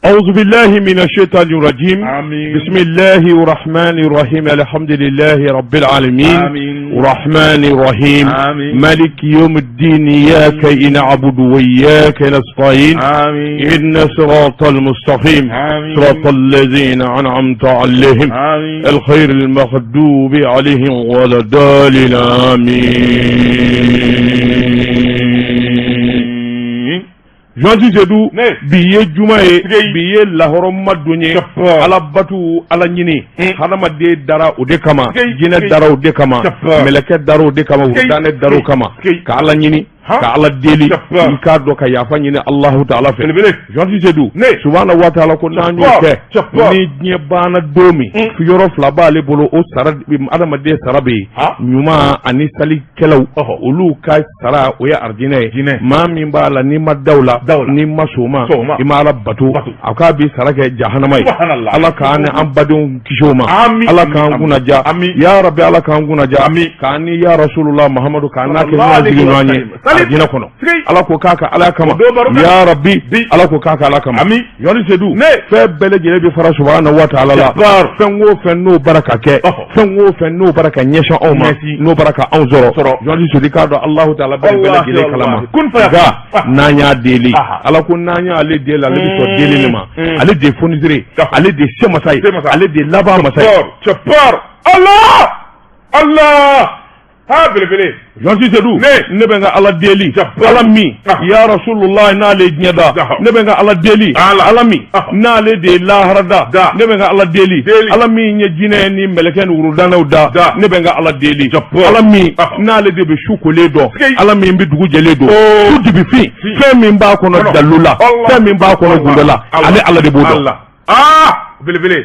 أعوذ بالله من الشيطان الرجيم. آمين. بسم الله الرحمن الرحيم. الحمد لله رب العالمين. آمين. الرحمن الرحيم. آمين. مالك يوم الدين. إياك نعبد وإياك نستعين. آمين. إن صراط المستقيم. آمين. صراط الذين أنعمت عليهم. آمين. الخير المغضوب عليهم ولا الضالين. آمين. Journaliste Seydou, Ne. bi ye juma ye, Tigei. bi ye lahɔrɔma don ye. Japa. Ala batu, ala ɲini, hadamaden dara o de kama, Tigei, jinɛ tigei. dara o de kama, Japa. mɛlɛkɛ dara o de kama, Tigei, wurudanɛ dara o tigei, kama, tigei. ka ala ɲini, Han. ka ala deli, Japa. i k'a dɔn ka yafa ɲini Alahu taala fɛ. Belebele. Journaliste Seydou, Ne. subahana wa taala ko n'an y'o Japa. kɛ, Japa. ni diɲɛ banna don min, yɔrɔ fila b'ale bolo, o sara, adamaden sara bɛ yen, Han. ɲuman ani salikɛlaw, Ɔhɔ. olu ka sara o ye arijinɛ ye. Jinɛ. Maa min b'a la n'i ma da o la, Da o la. n'i ma sɔn o ma, Sɔn o ma. i ma ala bato, Bato. a k'a bi sara kɛ jahanama ye. Subhanallah. Ala k'an ni an badenw kisi o ma. Amin. Ala k'an Amin. kunna diya. Amin. Ya rabi, ala k'an kunna diya. Amin. K'an ni ya rasulullah Muhammadu, k'an n'a kɛ Sallallahu ɲɔgɔn sigi ɲɔgɔn ye alaihi wa sallam. arijinɛ kɔnɔ. Sigi. Ala ko k'a ka ala kama. O don baro kɛ. Ya rabi, Bi. ala ko k'a ka ala kama. Amin. Journaliste Seydou, Ne. fɛn bɛɛ lajɛlen bɛ fara subahana wa taala la. Jabbar. Fɛn o fɛn n'o bara ka kɛ, Ɔhɔ. fɛn o fɛn n'o bara ka ɲɛsin anw ma, Ɲɛsin. n'o bara ka anw sɔrɔ, Sɔrɔ. Journaliste Seydou, k'a dɔn Alahu taala bɛ nin bɛɛ Wallahi, lajɛlen kalama. wallahi. Kun faya kun. Nka Ah. n'an y'a deli, Aha. ala ko n'an y'ale deli, ale bɛ sɔn deli nin ma. Ale de ye fonisire ye, Ɔhɔ. ale de ye se masa ye, Se masa. ale de ye laban masa ye. Jabbar. Jabbar. Allah. Allah. Ha belebele. Journaliste Seydou, Ne. ne bɛ n ka ala deli, Jabbar. ala min, Ah. ya rasulullah, n'ale ye diɲɛ da, Jaha. ne bɛ n ka ala deli, Ala. ala min Ah. n'ale de ye lahara da, Da. ne bɛ n ka ala deli, Deli. ala min ye jinɛ ni mɛlɛkɛ ni wurudanɛw da, Da. ne bɛ n ka ala deli, Jabbar. ala min Ah. n'ale de bɛ su kolen dɔn, Sigi. ala min bɛ dugu jɛlen dɔn, Oh. su dibifin, Fin. fɛn min b'a kɔnɔ Kɔnɔ. dalu la, Allah. fɛn min b'a kɔnɔ Allah. gundo la, Allah. ale ala de b'o dɔn. Allah. Ah belebele.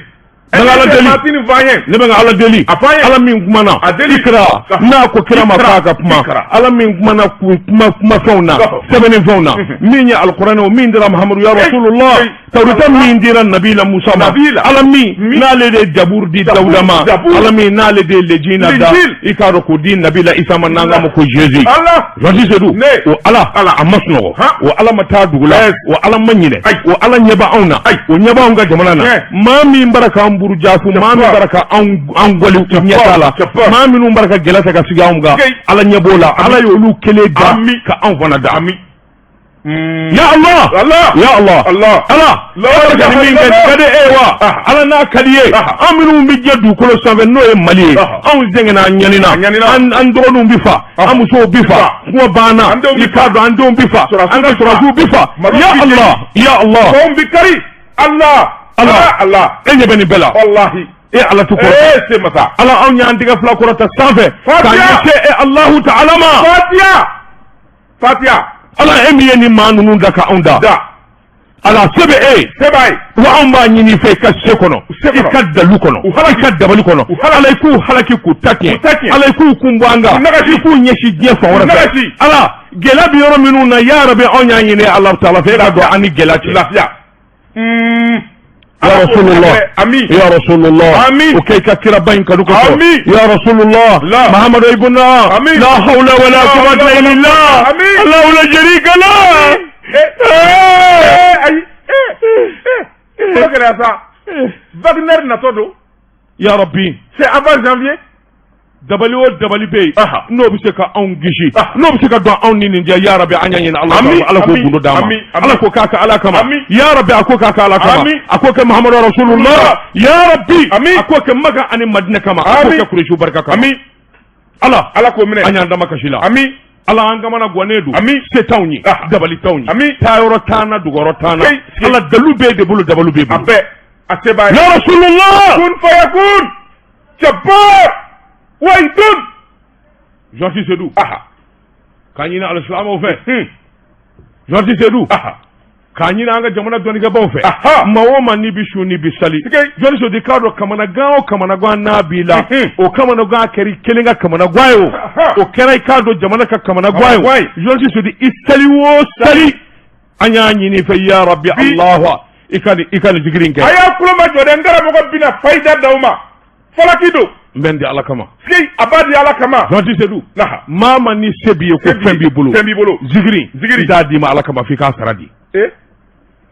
Ne bɛ ala deli. Martini Vayen. Ne bɛ n ka ala deli. A fɔ an ye. Ala min kumana, A deli. Ikra, Ah. n'a ko kira ma Ikra. k'a ka kuma, Ikra. ala min kumana kun kuma kumafɛnw na, Ɔhɔ. sɛbɛnni fɛnw na, min ye alikuranɛ o min dira Muhamadu ya Hey. Rasulullah, Hey. tawureta min dira nabila Musa ma, Nabila. ala min Min. n'ale de ye jaburu di Jabur. Dawuda ma, Jabur. ala min n'ale de ye lejina da, Linjil. i k'a dɔn k'o di nabila Isa ma, n'an k'a ma ko Jésus. Allah. Journaliste Seydou, Ne. o ala, Ala. a ma sunɔgɔ, Han. o ala ma taa dugu la, Yes. o ala ma ɲinɛ, Ayi. o ala ɲɛ bɛ anw na, Ayi. o ɲɛ b'anw ka jamana na. Tiɲɛ. Maa min bara k'an burujafu, maa min Jabbar. bara ka anw gɔli ɲɛ t'a la, Jabbar. maa minnu bara ka gɛlɛ ta ka sigi anw kan, Sigi. ala ɲɛ b'o la, ala y'olu kelen da Ami. ka anw fana da. Ami. Ya Allah, Allah. ya Allah, Allah. ala La ala ka nin min kɛ, nin ka di e ye wa? Ah. Ala n'a ka di ye, Ah. an minnu bɛ diɲɛ dugukolo sanfɛ n'o ye Mali ye, Ah. anw sɛgɛnna, an ɲanina, An ɲanina. an dɔgɔninw bi fa, Ah. an musow bi fa, Fa. kuma banna, An denw bi i k'a fa. dɔn an denw bi fa, Sɔrɔdasiw an ka bi fa. sɔrɔdasiw bi fa. Malo Ya bi Allah, ya Allah, Fɛnw bi kari. Allah. Ala. Allah. E ɲɛ bɛ nin bɛɛ la, Wallahi. e ala tu kɔrɔ. Eh se masa. Ala, anw y'an tɛgɛ fila kɔrɔta sanfɛ k'a Fatiha. ɲɛsin e Alahu ta'ala ma. Fatiha. Fatiha. Ala, e min ye nin maa ninnu da ka anw da, Da. ala se bɛ e ye. Se b'a ye. Wa anw b'a ɲini i fɛ i ka se kɔnɔ, Se i kɔnɔ. ka dalu kɔnɔ, U halaki. i ka dabali kɔnɔ. U halaki. Ala, i k'u halaki k'u ta tiɲɛ. U ta tiɲɛ. Ala, i k'u kun bɔ an kan, U nagasi. i k'u ɲɛsin diɲɛ fan wɛrɛ U fɛ. nagasi. Ala, gɛlɛya bɛ yɔrɔ minnu na, ya rabi, anw y'a ɲini Ala taala fɛ e ka don an ni gɛlɛya cɛ. Lafiya. Ya Rasulullah. Ami. Ya Rasulullah. Amin. O kɛ i ka kiraba in kanu kosɔn. Amin. Ya Rasulullah. La. Mahamadu ibuna. Amin. La hawla wala La quwwata hawla illa wala billah. Amin. Allahu la sharika lah. Eh. Eh ayi. Eh. Eh. Ko gɛlɛya sa. Wagner natɔ don. Ya Rabbi. C'est avant janvier. Dabali o dabali bɛ yen Aha. n'o bɛ se ka anw kisi, Ah. n'o bɛ se ka don anw ni nin cɛ, ya Rabbi, an y'a ɲini Ala Amin, fɛ, Ala k'o amin, gundo d'an ma. amin, amin. Ala ko k'a kɛ Ala kama. Amin. Ya Rabbi, a ko k'a kɛ Ala kama. Amin. A ko kɛ Muhamadu Rasulullah, ya Rabbi. Amin. A ko kɛ Maka ani Madina kama, a ko Amin. kɛ Kuresiw barika kama. Ami. Ala, Ala k'o minɛ. an y'an dama kasi la. Ami. Ala, an kamana gannen don. Amin. Se t'anw ye, Ah. dabali t'anw ye, Amin. taayɔrɔ t'an na, dugɔrɔ t'an na. Sey, sey. Ala, dalu b'e de bolo, dabalu b'e A bolo. bɛɛ. A se b'a ye. Ya Rasulullah. Kun fayakun. Jabbar. Wahidun. Journaliste Seydou, Aha. k'a ɲini alisilamɛw fɛ. Journaliste Seydou, Aha. k'a ɲini an ka jamana dɔnnikɛbaw fɛ. Aha. Maa o maa n'i bɛ sun, n'i bɛ sali, Tigɛ. Journaliste Seydou, k'a dɔn kamanagan o kamanagan n'a b'i la, o kamanagan kɛra i kelen ka kamanagan ye, o o kɛra i k'a dɔn jamana ka kamanagan ye o. Kamanagan ye. Journaliste Seydou, i sali o sali, an y'a ɲini i fɛ, ya Rabbi Alahu, i ka nin zikiri in kɛ. A y'a tulo majɔ dɛ, n karamɔgɔ bɛna fayida d'aw ma. Falaki don. N bɛ n di Ala kama. Sigi a b'a di Ala kama. Journaliste Seydou, Naha. maa ma ni se b'i ye ko Se b'i ye, fɛn b'i bolo, fɛn b'i bolo. zikiri Zikiri. n t'a d'i ma Ala kama f'i k'a sara di. Eh.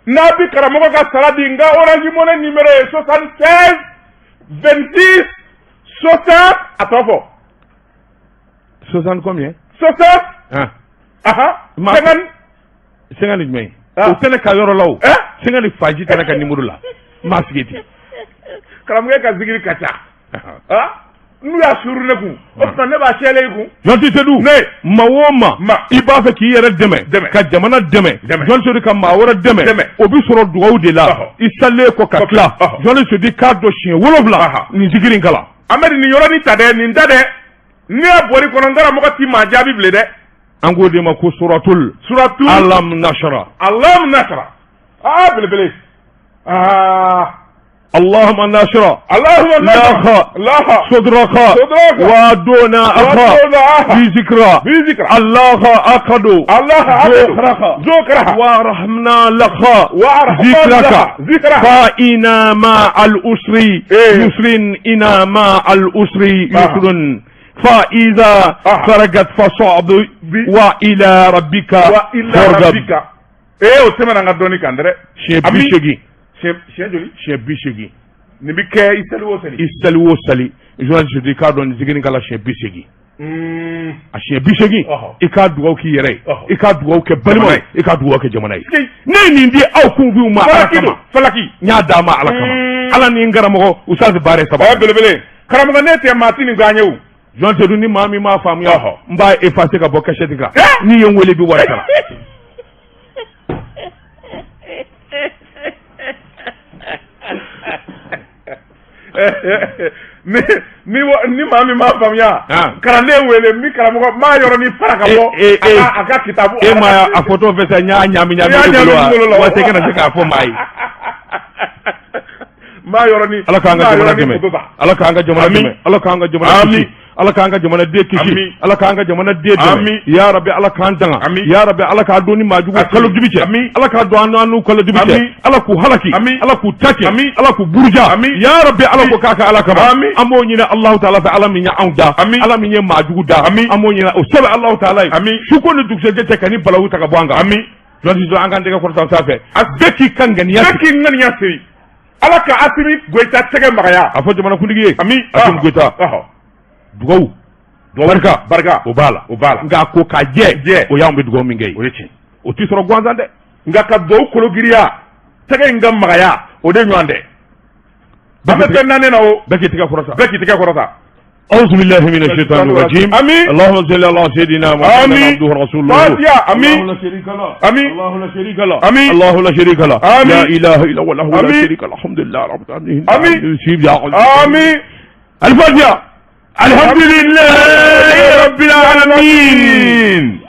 N'a bi karamɔgɔ ka sara di, n ka Orange Money numéro ye 76 26 60, a tɔ fɔ. 60 combien? 60. Ah. Aha. 50. 50 jumɛn ye? Ah. O tɛ ne ka yɔrɔ la o. Eh? 50 faji tɛ ne ka numéro la. N b'a sigi ten. Karamɔgɔkɛ ka zikiri ka ca. Ah, n'u y'a suuru ne kun, o tuma ne b'a sɛlen i kun. Jɔn Sedu. Ne. Maa o maa. Ma. I b'a fɛ k'i yɛrɛ dɛmɛ. Dɛmɛ. Ka jamana dɛmɛ. Dɛmɛ. Jɔn Sedu ka maa wɛrɛ dɛmɛ. Dɛmɛ. O bɛ sɔrɔ dugawu de la. Ɔhɔ. I salen kɔ ka Kɔfɛ. tila. Ɔhɔ. Jɔn Sedu k'a dɔn siɲɛ 7. Aha. Nin zikiri in kalan. Amadu, nin yɔrɔnin ta dɛ, nin ta dɛ, n'i y'a bɔr'i kɔnɔ, n karamɔgɔ t'i maa jaabi bilen dɛ. An k'o de ma ko suratul. Suratul. Alam nashara. Alam nasara. Aa, belebele, aa. اللهم نشرح اللهم لك لها صدرك صدرك ودون أخا ودون أخا بذكرى بذكرى الله أكد الله أكد ذكرك ذكرك ورحمنا لك ورحمنا ذكرك لك ذكرك فإن مع الأسر إيه. يسر، إن مع الأسر آه. يسر، فإذا آه. فرغت فانصب وإلى ربك وإلى فارغب. ربك. Ee, o tɛmɛna n ka dɔnni kan dɛ. Siɲɛ bi Ami. seegin. Siɲɛ joli? Siɲɛ 80. Nin bɛ kɛ i seli o seli? I sali o sali, journaliste, i k'a dɔn nin zikiri kala siɲɛ 80. A siɲɛ 80, i k'a dugawu k'i yɛrɛ ye, i k'a dugawu kɛ balimaw ye, i k'a dugawu kɛ jamana ye. Ne ye nin di aw kunfinw ma Ala Falaki kama. don, falaki. N y'a d'a ma Ala kama. Ala ni n karamɔgɔ Usaz Bare saba. Ɔ, belebele, karamɔgɔ, ne tɛ maa ti nin gan ye o. Jean Sedu, ni maa min m'a faamuya, n b'a effacer ka bɔ cassette kan. Eh? N'i ye n wele, i bɛ wari sara. Ni maa min m'a faamuya, Ah. kalanden wele, n bi karamɔgɔ n b'a yɔrɔnin fara ka bɔ Eh, eh, a ka a ka kitabu. E ma a photo fɛ sa, n y'a ɲami I y'a ɲami i ɲami bolo i bolo la. wa, waati kana se k'a fɔ maa ye. N b'a yɔrɔnin Ala k'an ka n b'a jamana yɔrɔnin dɛmɛ. photo ta. Ala k'an ka jamana Amin. dɛmɛ. Ala k'an ka jamana Amin. kisi. Ala k'an ka jamana den kisi. Amin. Ala k'an ka jamana den dɛmɛ. Amin. Ya Rabbi, Ala k'an danga. Amin. Ya Rabbi, Ala k'a don ni maajugu Amin. kalo dibi cɛ. Amin. Ala k'a don an n'u kalo dibi cɛ. Amin. Ala k'u halaki. Amin. Ala k'u ta tiɲɛ. Amin. Ala k'u buruja. Amin. Ya Rabbi, Ala ko k'a kɛ Ala kama. Amin. An b'o ɲini Alahu taala fɛ, Ala min ye anw da. Amin. Ala min ye maajugu da. Amin. An b'o ɲini o sɛbɛn Alahu taala ye. Amin. Su ko ni dugusɛjɛ cɛ ka ni balawu ta ka bɔ an kan. Amin. Jɔn, an k'an tɛgɛ kɔrɔta sanfɛ. Bɛɛ k'i ka ŋaniya Bɛɛ k'i ŋaniya siri, Ala ka Asimi Goyita tɛgɛ magaya. A fɔ jamanakuntigi ye. Ami. Asimi Goyita. Dugawu barika Barika. O b'a la. O b'a la. Nka ko ka jɛ Jɛ. o y'anw bɛ dugawu min kɛ ye. O ye tiɲɛ. O tɛ sɔrɔ gansan dɛ. Nka ka dugawu kologiriya, tɛgɛ in ka magaya, o de ɲɔgɔn tɛ. An bɛ fɛn naani na o. Bɛɛ k'i tɛgɛ kɔrɔta. Bɛɛ k'i tɛgɛ kɔrɔta. أعوذ بالله من الشيطان الرجيم. آمين. اللهم صل على سيدنا محمد آمين. عبده ورسوله. فاتحة. آمين. الله لا شريك له. آمين. الله لا شريك له. آمين. الله لا شريك له. آمين. لا إله إلا هو له لا آمين. شريك له، الحمد لله رب العالمين. آمين. آمين. Ami. الفاتحة. الحمد لله رب العالمين.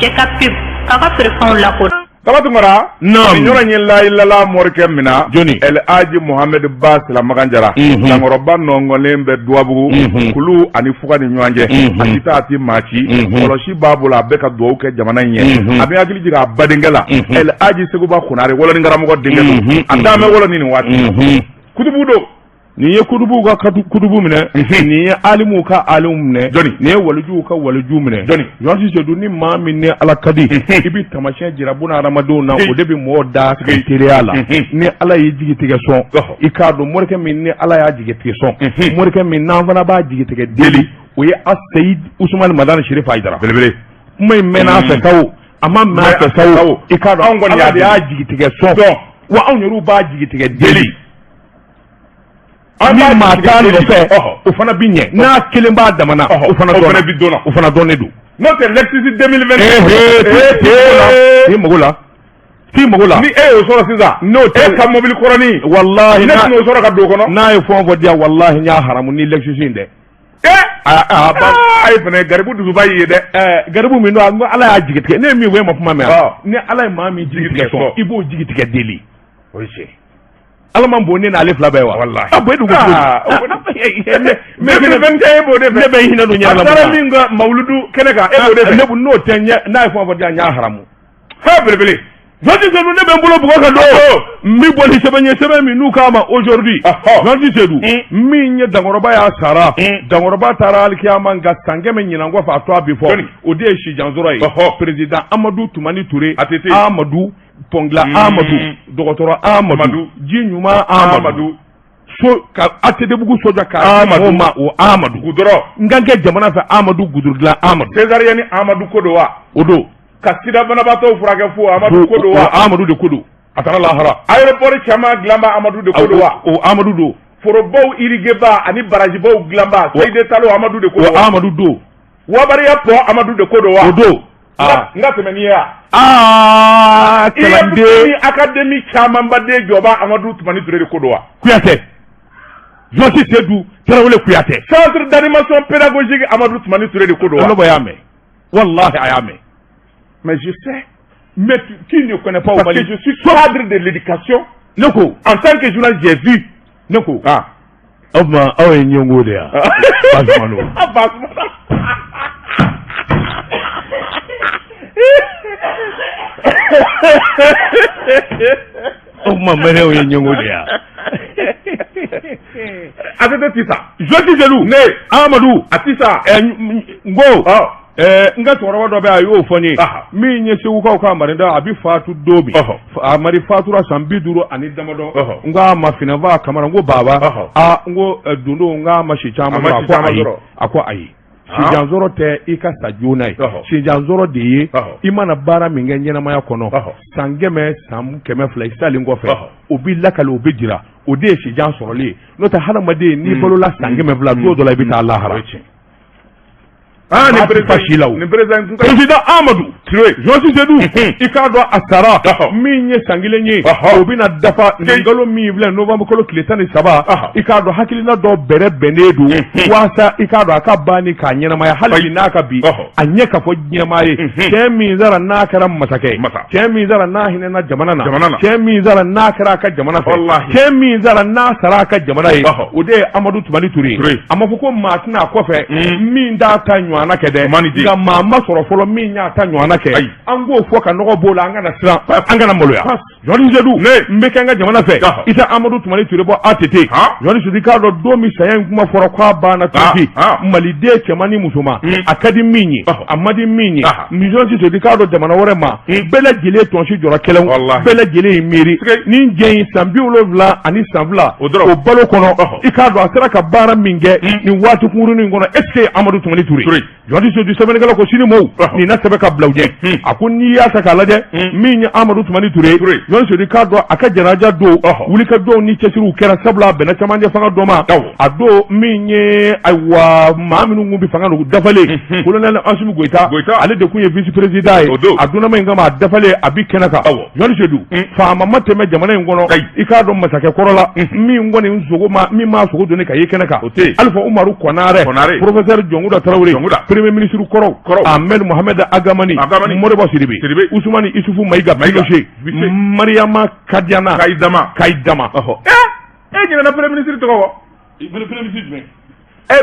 Jɛ ka pub k'a ka feerefɛnw lakodɔn. Kaba Tunkara. Naam. Nin yɔrɔ in ye layilala morikɛ min na. Jɔnni? El Hadji Mohamed Ba Silamakan Jara. Dankɔrɔba nɔngɔnlen bɛ Duwabugu. Kulu ani fuga ni ɲɔgɔn cɛ. A ti taa, a ti maa ci. Kɔlɔsi b'a bolo, a bɛ ka dugawu kɛ jamana in ye. A bɛ hakili jigin a badenkɛ la. El Hadji Seguba Konare, wɔlɔni karamɔgɔ denkɛ don. A dalen bɛ wɔlɔni nin waati. Kutubu don. Nin ye kutubuw ka kutubu minɛ, nin ye alimuw ka alimu minɛ. Jɔnni? Nin ye waliju ka waliju minɛ. Jɔnni? Jɔnsi Sedu, ni maa min ni Ala ka di, i bɛ taamasiyɛn jira buna hadamadenw na, o de bɛ mɔgɔw da teriya la. Ni Ala y'i jigi tigɛ sɔn, i k'a dɔn morikɛ min ni Ala y'a jigi tigɛ sɔn, morikɛ min n'an fana b'a jigi tigɛ deli, o ye Aseyid Usumani Madani Sherif Hayidara. Belebele. Kuma in mɛnna a fɛ sa o, a ma mɛn a fɛ sa o, i k'a dɔn Anw kɔni Ala y'a de y'a jigi tigɛ sɔn, wa anw yɛrɛw b'a jigi tigɛ deli. An Ni b'a maa jigi t'a tigɛ deli. nɔfɛ, o fana bi ɲɛ. N'a kelen b'a damana, o fana O fana dɔnna bi dɔnna. O fana dɔnnen don. N'o tɛ, Lexus 2020. T'i mago la, t'i mago la. Ni e y'o sɔrɔ sisan, N'o tɛ e ka mobili kɔrɔnin, walahi ne n'a tun y'o sɔrɔ ka don o kɔnɔ. N'a ye fɛn o fɛn di yan, walahi n y'a haramu ni Lexus in dɛ. Ee. A ba Aa, ayi fana garibu dusuba y'i ye dɛ. Ɛɛ, garibu min don, a ko Ala y'a jigi tigɛ. Ne ye min fɔ, e ma kuma mɛn wa? Ni Ala ye maa min jigi tigɛ sɔn, i b'o jigi tigɛ deli. O ye tiɲɛ. Ala man bon ne n'ale fila bɛɛ wa? Walahi. A bon e dun ko cogo di? Mais 2021 e b'o de fɛ. Ne bɛ hinɛ don ɲɛ A la. taara min ka mawuludu kɛnɛ kan, e b'o de fɛ. Ne n'o tɛ ɲɛ, n'a ye fɛn o fɛn di yan, n y'a haramu. Ha, belebele. Jɔnti Sedu, ne bɛ n bolo bugɔ ka don. N bɛ bɔ ni sɛbɛn ye, sɛbɛn min n'u k'a ma aujourd'hui. Jɔnti Sedu, min ye Dankɔrɔba y'a sara. Dankɔrɔba taara alikiyama, nka san 100 ɲinan kɔfɛ, a to a bi fɔ. Jɔnni? O de ye sijansɔrɔ ye. Président Amadu Tumani Ture. ATT. Amadu pont dilan Amadu, dɔgɔtɔrɔ Amadu, ji ɲuman Amadu, so ka ATT-bugu so jɔ k'a di mɔgɔw ma, o Amadu. Gudɔrɔn. N kan kɛ jamana fɛ Amadu, gudɔrɔn dilan Amadu. Césarienne Amadu ko don wa? O don. Ka sida banabaatɔw furakɛ fu, Amadu ko don wa? O Amadu de ko don. A taara lahara. Aéroport caman dilanba, Amadu de ko don wa? O Amadu don. Forobaw irrigueba ani barajibaw dilanba, CID Talo, Amadu de ko don O wa? Amadu don. Wabariya pont, Amadu de ko don wa? O don. N ka tɛmɛ n'i ye wa? Aa, kalanden. IFP ni académie camanba den jɔba, Amadu Tumani Ture de ko don wa? Kuyatɛ, Josi Sedu Tarawele Kuyatɛ. Centre d'animation pédagogique, Amadu Tumani Ture de ko don wa? Ɔlɔbɔ y'a mɛn, wallahi a y'a mɛn. Mais je sais. Mais qui ne connaît pas au Parce Mali? que je suis cadre de l'éducation. Ne ko. En tant que journaliste, j'ai vu. Ne ko. Ah. O tuma aw ye ɲɛngo de yan. Basumano. Ah, Basumano. O tuma mɛnɛw ye ɲɛngo de yan. ATT ti sa. Josi Sedu. Ne. Amadu. A ti sa. N ko. Ɔ. N ka cɛkɔrɔba dɔ bɛ, a y'o fɔ n ye. Min ye Segukaw ka marinda, a bɛ fatu don min. A mari fatura san 50 ani damadɔ. N k'a ma Finɛfa Kamara, n ko baba. Aa, n ko dondo, n k'a ma si caman sɔrɔ. A ko ayi. A ko ayi. Sijan sɔrɔ tɛ i ka sa joona ye. Sijan sɔrɔ de ye i mana baara min kɛ ɲɛnamaya kɔnɔ, san 100, san 200, i salen kɔfɛ, o b'i lakale, o bɛ jira, o de ye sijan sɔrɔli ye. N'o tɛ, hadamaden n'i balola san 200, don dɔ la i bɛ taa lahara. Ah, nin ni président si la o. Nin président kun ka Président Amadu Ture. Josi Sedu, i k'a dɔn a sara min ye san kelen ye, o bɛna dafa nin kalo min filɛ, novembre kalo tile 13. I k'a dɔn hakilina dɔ bɛrɛ bɛnnen don waasa i k'a dɔn a ka ban ni k'a ɲɛnamaya hali bi n'a ka bi a ɲɛ ka fɔ diɲɛmaa ye. Cɛ min sara n'a kɛra masakɛ ye, cɛ min sara n'a hinɛna jamana na, cɛ min sara n'a kɛra a ka jamana fɛ, cɛ min sara n'a sara a ka jamana ye, o de ye Amadu Tumani Ture ye. A ma fɔ ko maa tɛna a kɔfɛ min t'a ta ɲɔgɔnna kɛ dɛ, nka maa ma sɔrɔ fɔlɔ min y'a ta ɲɔgɔnna kɛ. An k'o fɔ ka nɔgɔ b'o la, an kana siran, an kana maloya. Journaliste Sedu, n bɛ kɛ n ka jamana fɛ. I tɛ Amadu Tumani Ture bɔ ATT. Journaliste Sedu, i k'a dɔn don min saya in kuma fɔra k'a banna tuuti, maliden cɛman ni musoman, a ka di min ye, a man di min ye, journaliste Sedu, i k'a dɔn jamana wɛrɛ ma, bɛɛ lajɛlen tɔnsi jɔra kɛlɛw, bɛɛ lajɛlen y'i miiri nin jɛ in san 72 san 2 o balo kɔnɔ. I k'a dɔn a sera ka baara min kɛ nin waati kunkurunin in kɔnɔ, est ce que Amadu Tumani Ture, journaliste Sedu, sɛbɛnnikɛla ko sini mɔɔw nin na sɛbɛn ka bila u ɲɛ. A ko n'i y'a ta k'a lajɛ, min ye Amadu Tumani Ture, journaliste Sedu, k'a dɔn a ka janaja don, wulikajɔw ni cɛsiriw kɛra, sabula a bɛnna camancɛ fanga dɔ ma. A don min ye, ayiwa, maa minnu kun bɛ fanga don dafalen, colonel Asimi Goyita, ale de kun ye vice président ye a dunnama in kama, a dafalen a bi kɛnɛ kan. Journaliste Sedu, faama ma tɛmɛ jamana in kɔnɔ, i k'a dɔn masakɛ kɔrɔ la, min kɔni sogo ma, min ma sogo donni ka ye kɛnɛ kan, Alifa Umaru Kɔnarɛ, professeur Jɔnkuda Tarawele, premier ministre kɔrɔw, Ahmed Mohamed Agamani, Moribo Sidibe, Usumani Isufu Mayiga Pinochet, Mariyama Kadiana Kayidama. Kayidama. E ɲinɛna premier ministre tɔgɔ kɔ. Premier ministre jumɛn?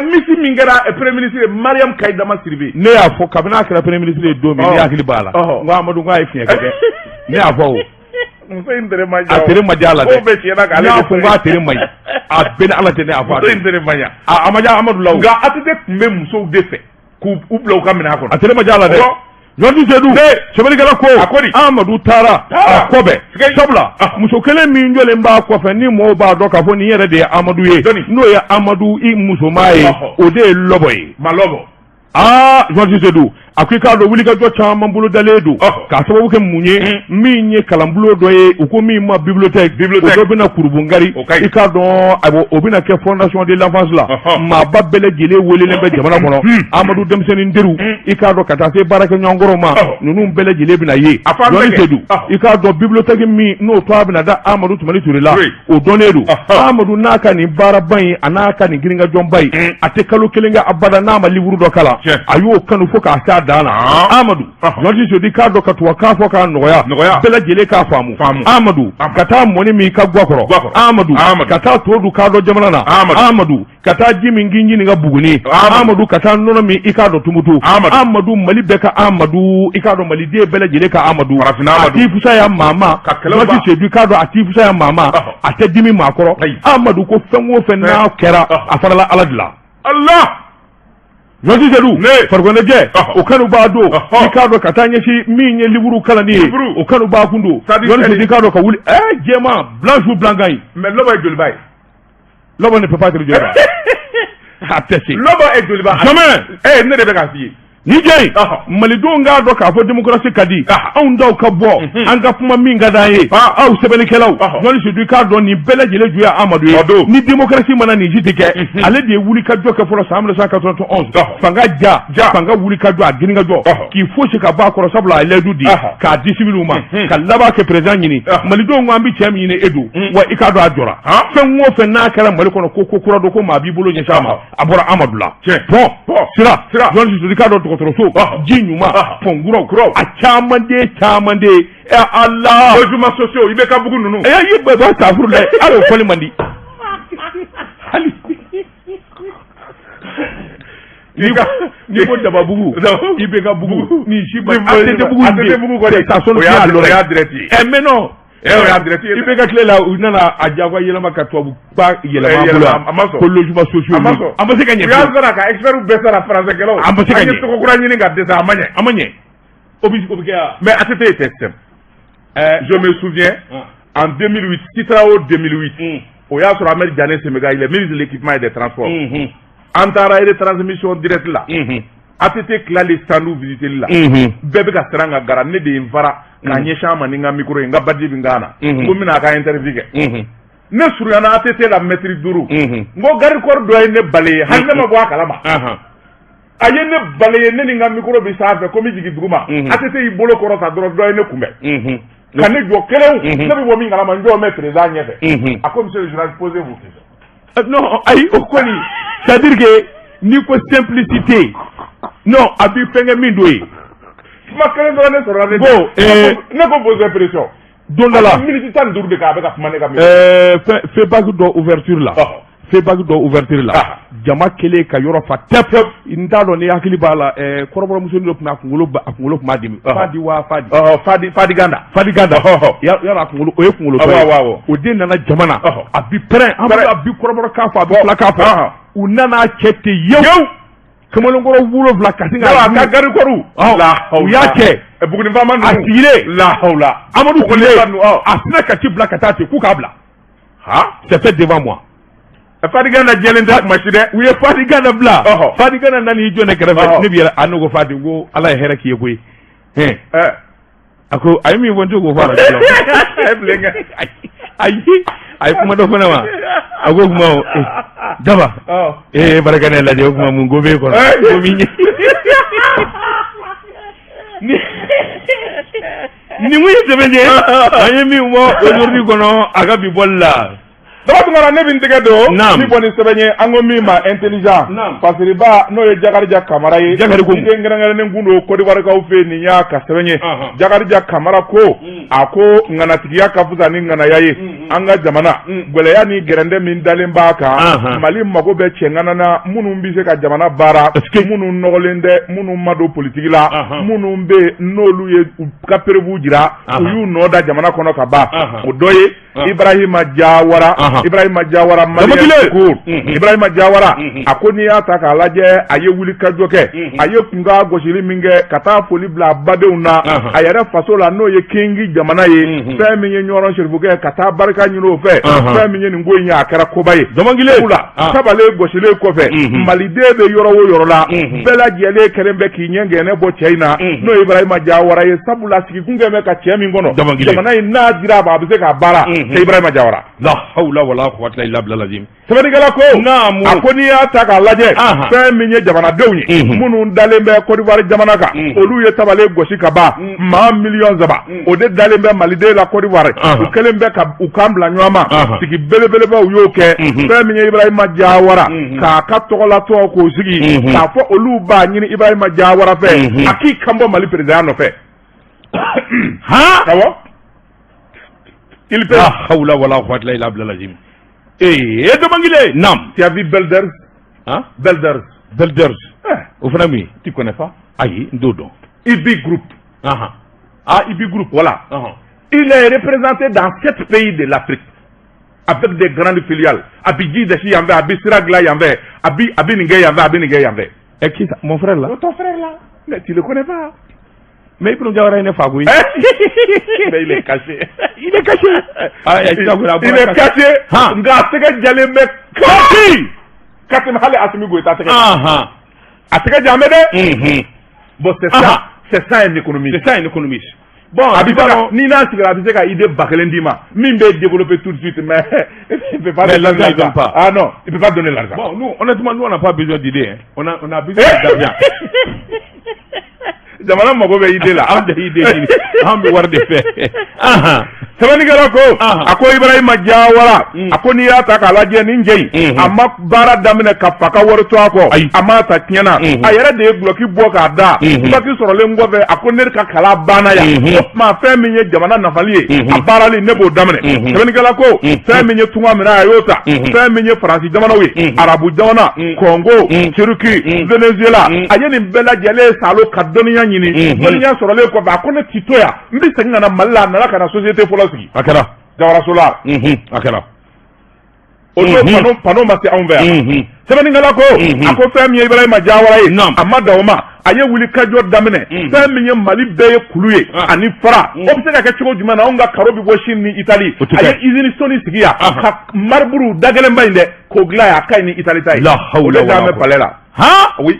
Misi min kɛra premier ministre ye, Mariam Kayidama Sidibe. Ne y'a fɔ kabini a kɛra premier ministre ye don min, ne hakili b'a la, n ko Amadu, k'a ye fiɲɛ kɛ dɛ. Ne y'a fɔ o. Muso in tere ma diya. A tere ma diya a la dɛ. Ko bɛɛ tiɲɛna k'ale. Ne y'a fɔ n k'a tere ma ɲi. A bɛɛ ni Ala cɛ, ne y'a fɔ. Muso in tere ma ɲa. A ma diya Amadu la o. Nka ATT tun bɛ musow de fɛ k'u bila u ka minɛn kɔnɔ. A tere ma diya a la dɛ. Journaliste Sedu, sɛbɛnnikɛla ko, a ko di? Amadu taara a kɔbɛ, sabula muso kelen min jɔlen b'a kɔfɛ ni mɔgɔw b'a dɔn k'a fɔ nin yɛrɛ de ye Amadu ye, n'o ye Amadu i musoman ye, o de ye Lɔbɔ ye. Ma Lɔbɔ. Aa, journaliste Sedu, a ko i k'a dɔn wulikajɔ caman bolodalen don k'a sababu kɛ mun ye? Min ye kalanbulon dɔ ye, u ko min ma bibliothèque, o dɔ bɛna Kurubungari, i k'a dɔn ayiwa, o bɛna kɛ fondation de l'enfance la. Maaba bɛɛ lajɛlen welelen bɛ jamana kɔnɔ, Amadu denmisɛnnin teriw, i k'a dɔn ka taa se baarakɛɲɔgɔnkɔrɔw ma, ninnu bɛɛ lajɛlen bɛna ye. Journaliste Sedu, i k'a dɔn bibliothèque min n'o tɔgɔ bɛna da Amadu Tumani Ture la, o dɔnnen don. Amadu n'a ka nin baaraba in, a n'a ka nin girinkajɔba in, a tɛ kalo kelen kɛ abada n'a ma livre dɔ kalan. A y'o kanu fo k'a s'a dan na. Amadu, journaliste Sedu, k'a dɔn ka tubabukan fɔ k'a nɔgɔya bɛɛ lajɛlen k'a faamu. Amadu ka taa mɔni min ka gwa kɔrɔ, Amadu ka taa to dun k'a dɔn jamana na, Amadu ka taa ji min k'i ɲininka Buguni, Amadu ka taa nɔnɔ min i k'a dɔn Tumutu, Amadu Mali bɛɛ ka Amadu, i k'a dɔn maliden bɛɛ lajɛlen ka Amadu, a t'i fisaya maa ma. Journaliste Sedu, k'a dɔn a t'i fisaya maa ma, a tɛ dimi maa kɔrɔ. Amadu ko fɛn o fɛn n'a kɛra, a farala Ala de la. Allah. Journaliste Seydou farikoloɲɛnajɛ o kanu b'a don i k'a dɔn ka taa ɲɛsin min ye livre kalanni ye o kanu b'a kun don Journaliste Seydou i k'a dɔn ka wuli jɛman blanc joue blanc gagne. Mais Lɔbɔ ye joliba ye. Lɔbɔ ne peut pas être Joliba. A tɛ se. Lɔbɔ est Joliba. Jamais. Ne de bɛ k'a f'i ye. Ni jɛ malidenw k'a dɔn k'a fɔ démocratie ka di anw daw ka bɔ an ka kuma min ka d'an ye aw sɛbɛnnikɛlaw Journaliste Seydou i k'a dɔn nin bɛɛ lajɛlen ju ye Amadu ye ni démocratie mana nin si tɛ kɛ ale de ye wuli ka jɔ kɛ fɔlɔ san 1991 fanga ja fanga wuli ka jɔ a girin ka jɔ k'i fosi ka bɔ a kɔrɔ sabula a ye layidu di k'a di civiliw ma ka laban kɛ président ɲini malidenw ko an bɛ cɛ min ɲini e don wa i k'a dɔn a jɔra fɛn o fɛn n'a kɛra Mali kɔnɔ ko ko kura don ko maa b'i bolo ɲɛsin a ma a bɔra Amadu la pont sira Journaliste Seydou i k'a dɔn dɔgɔtɔrɔso ji ɲuman pont kuraw a caman de caman de ɛ Ala logements sociaux i bɛ ka bugu ninnu ɛ i bɛ bɔ tafuru la hali o fɔli man di hali n'i ko Dababugu i bɛ ka bugu ni si ba ATT bugu ATT bugu kɔni ça sonne o y'a direct ye ɛ mais non o y'a direct ye i bɛ ka tile la u nana a diyagoya yɛlɛma ka tubabu ba yɛlɛma an bolo a ma sɔn ko logement sociaux a ma sɔn an ma se ka ɲɛ u y'a sara ka experts bɛɛ sara français kɛlaw an ma se ka ɲɛ an ye tɔgɔ kura ɲini ka dɛsɛ a ma ɲɛ a ma ɲɛ o bɛ kɛ yan mais ATT était simple je me souviens en 2008 CITRAO 2008 o y'a sɔrɔ Ahmed Diané Semega il est ministre de l'équipement et des transports an taara retransmission direct la ATT tilalen stand visiteli la bɛɛ bɛ ka siran ka gara ne de ye n fara k'a ɲɛsin a ma ni n ka micro ye n ka badge bɛ n kan na ko n bɛna a ka interview kɛ ne surunyana ATT la mètre 5 n ko garde corps dɔ ye ne balayer hali ne ma bɔ a kalama a ye ne balayer ne ni n ka micro bɛ sanfɛ ko n bɛ jigin duguma ATT y'i bolo kɔrɔta dɔrɔn dɔ ye ne kunbɛn ka ne jɔ kelen ne bɛ bɔ min kalama n jɔ bɛ président ɲɛfɛ a ko monsieur le journaliste posez vos questions. Non ayi o kɔni c'est à dire que n'i ko simplicité non a b'i fɛnkɛ min don ye. Kuma kelen dɔrɔn ne sɔrɔla ne. Bon ne ko vos impressions. Don dɔ la minute 15 de kɛ a bɛ ka kuma ne ka. Fɛn FEBAC dɔ ouverture la. FEBAC dɔ ouverture la. Jama kelen ka yɔrɔ fa tɛp n t'a dɔn ni hakili b'a la kɔrɔbɔrɔmusonin dɔ tun bɛ a kunkolo tun b'a dimi. Fadi wa Fadi. Fadi Fadi Ganda. Fadi Ganda. Yɔrɔ a kunkolo o ye kunkolo tɔ ye. O den nana jama na. A bi pɛrɛn an bɛ a bi kɔrɔbɔrɔkan fɔ a bɛ filakan fɔ. U nana cɛ ten yew. Kamalenkɔrɔ 7 ka sin ka. A ka garde corps. U y'a cɛ. Bugunifama ninnu. A sigilen. Lahawula. Amadu Kone. A sinna ka ci bila ka taa ten k'u k'a bila. C'est fait devant moi. Fadi Ganda jɛlen tɛ kuma si dɛ. U ye Fadi Ganda bila. Fadi Ganda nan'i jɔ ne kɛrɛfɛ. Ne bɛ yɛlɛ a ne ko Fadi ko Ala ye hɛrɛ k'i ye koyi. A ko a ye min fɔ n tɛ k'o fɔ arajo la. Ayi a ye kuma dɔ fɔ ne ma. A ko kuma Daba. Ee barika ne lajɛ o kuma mun ko b'e kɔnɔ. Ko min ye. Nin mun ye sɛbɛn ye an ye min bɔ aujourd'hui kɔnɔ a ka bi bɔli la. Daba Tunkara ne bɛ n tɛgɛ don min bɔ ni sɛbɛn ye an ko min ma intelligent fasiriba n'o ye Jakarija Kamara ye den kɛrɛnkɛrɛnnen kun don Côte d'Ivoire kaw fɛ yen nin y'a ka sɛbɛn ye Jakarija Kamara ko a ko ŋanatigiya ka fisa ni ŋanaya ye an ka jamana gɛlɛya ni gɛrɛndɛ min dalen b'a kan Mali mago bɛ cɛ ŋana na minnu bɛ se ka jamana baara minnu nɔgɔlen tɛ minnu ma don politiki la minnu bɛ n'olu ye u ka preuve jira u y'u nɔ da jamana kɔnɔ ka ban o dɔ ye Ibrahima Jawara Ibrahima Jawara Malien ko Ibrahima Jawara a ko n'i y'a ta k'a lajɛ a ye wulikajɔ kɛ a ye kunkan gosili min kɛ ka taa foli bila a badenw na a yɛrɛ faso la n'o ye Kingi jamana ye fɛn min ye Ɲɔrɔ Serifukɛ ka taa barika ɲini o fɛ fɛn min ye nin ko in ye a kɛra koba ye la tabale gosilen kɔfɛ maliden bɛ yɔrɔ o yɔrɔ la bɛɛ lajɛlen kɛlen bɛ k'i ɲɛ gɛnɛ bɔ cɛ in na n'o ye Ibrahima Jawara ye sabula sigikun kɛ bɛ ka cɛ min kɔnɔ jamana in n'a dira a ma a bɛ se k'a baara c'est Ibrahima Jawara. La hawla wala quwwata illa billah lazim. Sɛbɛnnikɛla ko a ko n'i y'a ta k'a lajɛ fɛn min ye jamanadenw ye minnu dalen bɛ Côte d'Ivoire jamana kan olu ye tabale gosi ka ban maa miliyɔn 3 o de dalen bɛ maliden la Côte d'Ivoire u kɛlen bɛ ka u kan bila ɲɔgɔn ma sigi belebelebaw y'o kɛ fɛn min ye Ibrahima Jawara k'a ka tɔgɔlatɔn k'o sigi k'a fɔ olu b'a ɲini Ibrahima Jawara fɛ a k'i kan bɔ Mali président nɔfɛ. Awɔ. Il peut. La hawla wala quwwata illa billah lazim. Ee Damangile. Naam. Tu as vu Belders? Hein? Belders. Belders. O fana min? Tu connais pas? Ayi, n t'o dɔn. IB Group. Ah, IB Group. Voilà. Il est représenté dans 7 pays de l'Afrique avec des grandes filiales. A bi ji dasi yan fɛ, a bi sira dilan yan fɛ, a bi nin kɛ yan fɛ, a bi nin kɛ yan fɛ. Eh, qui ça? Mon frère là? Ton frère là. Mais tu le connais pas. Mais Ibrahim Diawara ye ne fa koyi. Mais il est caché. Il est caché. Ah, il est caché. Nka a tɛgɛ jalen bɛ kati ka tɛmɛ hali Assimi Goïta tɛgɛ kan. A tɛgɛ jalen bɛ dɛ. Bon, c'est ça, c'est ça un économiste. C'est ça un économiste. Bon, a bɛ se ka ni n'a sigira, a bɛ se ka idée 1000 d'i ma min bɛ développer tout de suite, mais il peut pas Mais donner l'argent, il donne pas. Ah non, il peut pas donner l'argent. Bon, nous, honnêtement, nous, on n'a pas besoin d'idées. Hein. On a besoin d'argent. Jamana mago bɛ idée la. Anw tɛ idée ɲini. Anw bɛ wari de fɛ. Sɛbɛnnikɛla ko, a ko Ibrahima Diawara, a ko n'i y'a ta k'a lajɛ, nin cɛ in, a ma baara daminɛ ka fa ka wari to a kɔ. Ayi. A m'a ta tiɲɛ na. A yɛrɛ de ye dulɔki bɔ k'a da. Baki sɔrɔlen kɔfɛ, a ko ne ka kalan banna yan, o tuma fɛn min ye jamana nafali ye, a baarali, ne b'o daminɛ. Sɛbɛnnikɛla ko fɛn min ye tunga minɛ, a y'o ta. Fɛn min ye Faransi jamanaw ye, Arabu jamana, Congo, Turquie, Venezuela, a ye nin bɛɛ lajɛlen salo ka dɔnniya ɲini. Dɔnniya sɔrɔlen kɔfɛ, a ko ne ti to yan, n bɛ segin ka na Mali la. A nana ka na société fɔlɔ sigi. A kɛra. Jawara Solar. A kɛra. O don, panneau ma se anw fɛ yan. Sɛbɛnnikɛla ko, a ko fɛn min ye Ibrahima Diawara ye, a ma dan o ma, a ye wuli kajɔ daminɛ. Fɛn min ye Mali bɛɛ ye kulu ye ani fara, o bɛ se ka kɛ cogo jumɛn na? Anw ka carreau bɛ bɔ Chine ni Italie. A ye usine Soni sigi yan ka marbre da gɛlɛnba in dɛ k'o dilan yan, a ka ɲi ni Italie ta ye. La hawla O de wala bɛ palais la. Han. Oui.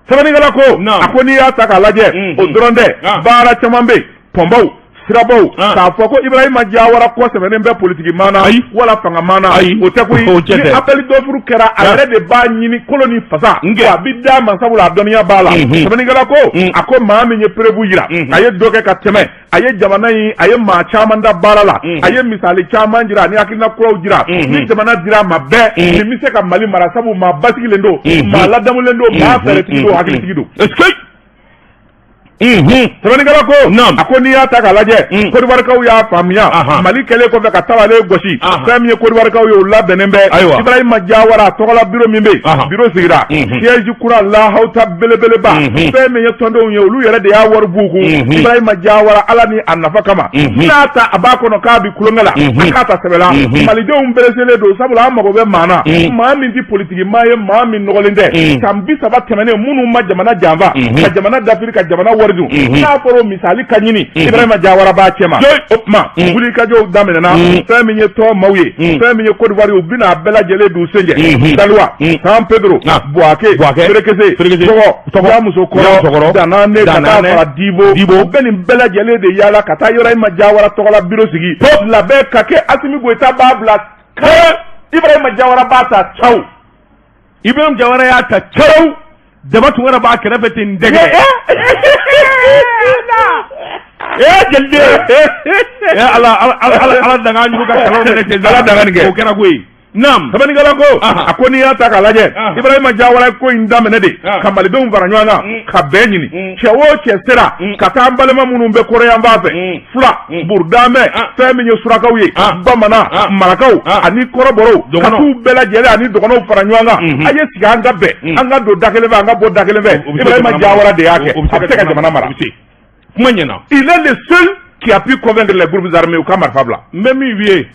Sɛbɛnnikɛla ko, a ko n'i y'a ta k'a lajɛ, o dɔrɔn tɛ, baara caman bɛ yen, pɔnbaw, sirabaw, k'a fɔ ko Ibrahima Diawara kɔ sɛbɛnnen bɛ politiki maa na wala fanga maa na, o tɛ koyi. Ni appel d'offre kɛra, a yɛrɛ de b'a ɲini kolo ni fasa, wa a bɛ d'a ma, sabula a dɔnniya b'a la. Sɛbɛnnikɛla ko, a ko maa min ye preuve jira, a ye dɔ kɛ ka tɛmɛ, a ye jamana in, a ye maa caman da baara la, a ye misali caman jira ani hakilina kuraw jira. Ni jamana dira a ma bɛɛ, nin bɛ se ka Mali mara, sabu maa basigilen don, maa ladamulen don, maa fɛɛrɛtigi don, hakilitigi don. Sɛbɛnnikɛla ko, a ko n'i y'a ta k'a lajɛ, Kodiwarikaw y'a faamuya. Mali kɛlen kɔfɛ ka tabale gosi, fɛn min ye Kodiwarikaw ye, o labɛnnen bɛ. Ibrahima Diawara, a tɔgɔla bureau min bɛ yen, bureau sigira, siège kura lahawuta belebeleba. Fɛn min ye tɔndenw ye, olu yɛrɛ de y'a wari b'u kun. Ibrahima Diawara, Ala ni a nafa kama, n'a ta a b'a kɔnɔ k'a bi kulonkɛ la, a k'a ta sɛbɛ la. Malidenw pereselen don, sabula an mago bɛ maa na, maa min tɛ politiki maa ye, maa min nɔgɔlen tɛ. San 30 tɛmɛnen, minnu ma jamana janfa, ka jamana dafiri, ka jamana wari dun, n'a fɔra o misali ka ɲini, Ibrahima Diawara b'a cɛ ma. O tuma wulikajɔw daminɛna. Fɛn min ye tɔn maaw ye, fɛn min ye Côte d'Ivoire ye, u bɛna a bɛɛ lajɛlen d'u sen jɛ: Daloa, San Pedro, Bouaké, Férékéssé, Tɔgɔ, Yamoussoukro, Danané, ka taa fara Dibo. U bɛ nin bɛɛ lajɛlen de yaala ka taa Ibrahima Diawara tɔgɔla bureau sigi. Labɛn ka kɛ, Assimi Goïta b'a bila caw, Ibrahima Diawara b'a ta caw. Ibrahima Diawara y'a ta caw. Daba Tunkara b'a kɛrɛfɛ ten dɛgɛ. Ee jeliden, ee Ala, Ala, Ala, Ala danga ɲugu ka kalaw minɛ ten. Ala danga nin kɛ. O kɛra koyi. Naam. Sɛbɛnnikɛla ko, a ko n'i y'a ta k'a lajɛ, Ibrahima Diawara ye ko in daminɛ de ka malidenw fara ɲɔgɔn kan ka bɛn ɲini. Cɛ o cɛ sera ka taa an balima minnu bɛ kɔrɔyanfan fɛ, fila, burudamɛ, fɛn min ye surakaw ye, bamanan, marakaw ani kɔrɔbɔrɔw, ka t'u bɛɛ lajɛlen ani dɔgɔnɔw fara ɲɔgɔn kan, a ye sigi, an ka bɛn, an ka don da kelen fɛ, an ka bɔ da kelen fɛ. Ibrahima Diawara de y'a kɛ, a bɛ se ka jamana mara. Kuma ɲɛna. Il est le seul qui a pu convaincre les groupes armés u ka marifa bila. N bɛ min f'i ye,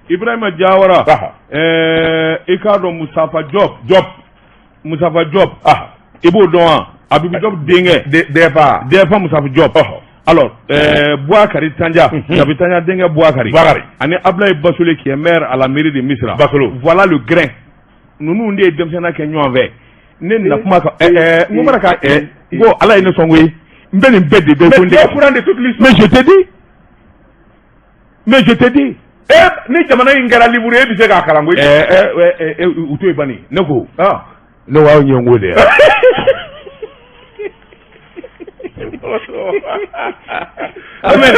Ibrahima Diawara, i k'a dɔn Moustapha Diop. Diop. Moustapha Diop, i b'o dɔn wa? Abibu Diop denkɛ. DFA. DFA Moustapha Diop. Alors, Bouakari Tanja, Jabi Tanja denkɛ Bouakari. Bouakari. Ani Ablaye Bassolé qui est maire à la mairie de Missira. Basolo. Voilà le grain. Ninnu de ye denmisɛnninya kɛ ɲɔgɔn fɛ. Ne nana kuma kan, n ko mana ka n ko Ala ye ne sɔn koyi. N bɛ nin bɛɛ de dɔn ko n Mais tu es au courant de toute l'histoire. Mais je te dis. Mais je te dis. E ni jamana in kɛra libre, e bɛ se k'a kalan koyi. U to yen bani. Ne ko. Ne ko aw ɲɛ n ko de. Amen.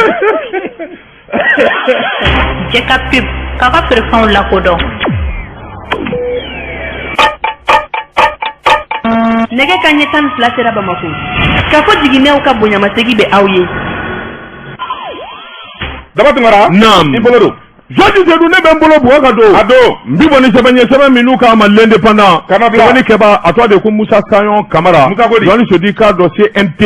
Jɛ ka pub k'a ka feerefɛnw lakodɔn. Nɛgɛ ka ɲɛ 12 sera Bamako. K'a fɔ jiginɛw ka bonyamasegi bɛ aw ye. Daba Tunkara. Naam. I bolo don. Georges Seydou ne bɛ n bolo bugɔ ka don a don n bi bɔ ni sɛbɛn ye sɛbɛn min n'u k'a ma l'indépendant Kana bila. sɛbɛnni kɛba a tɔgɔ de ko Musa Sayon Kamara Musa ko di? Jɔnni Seydou i k'a dɔn CNT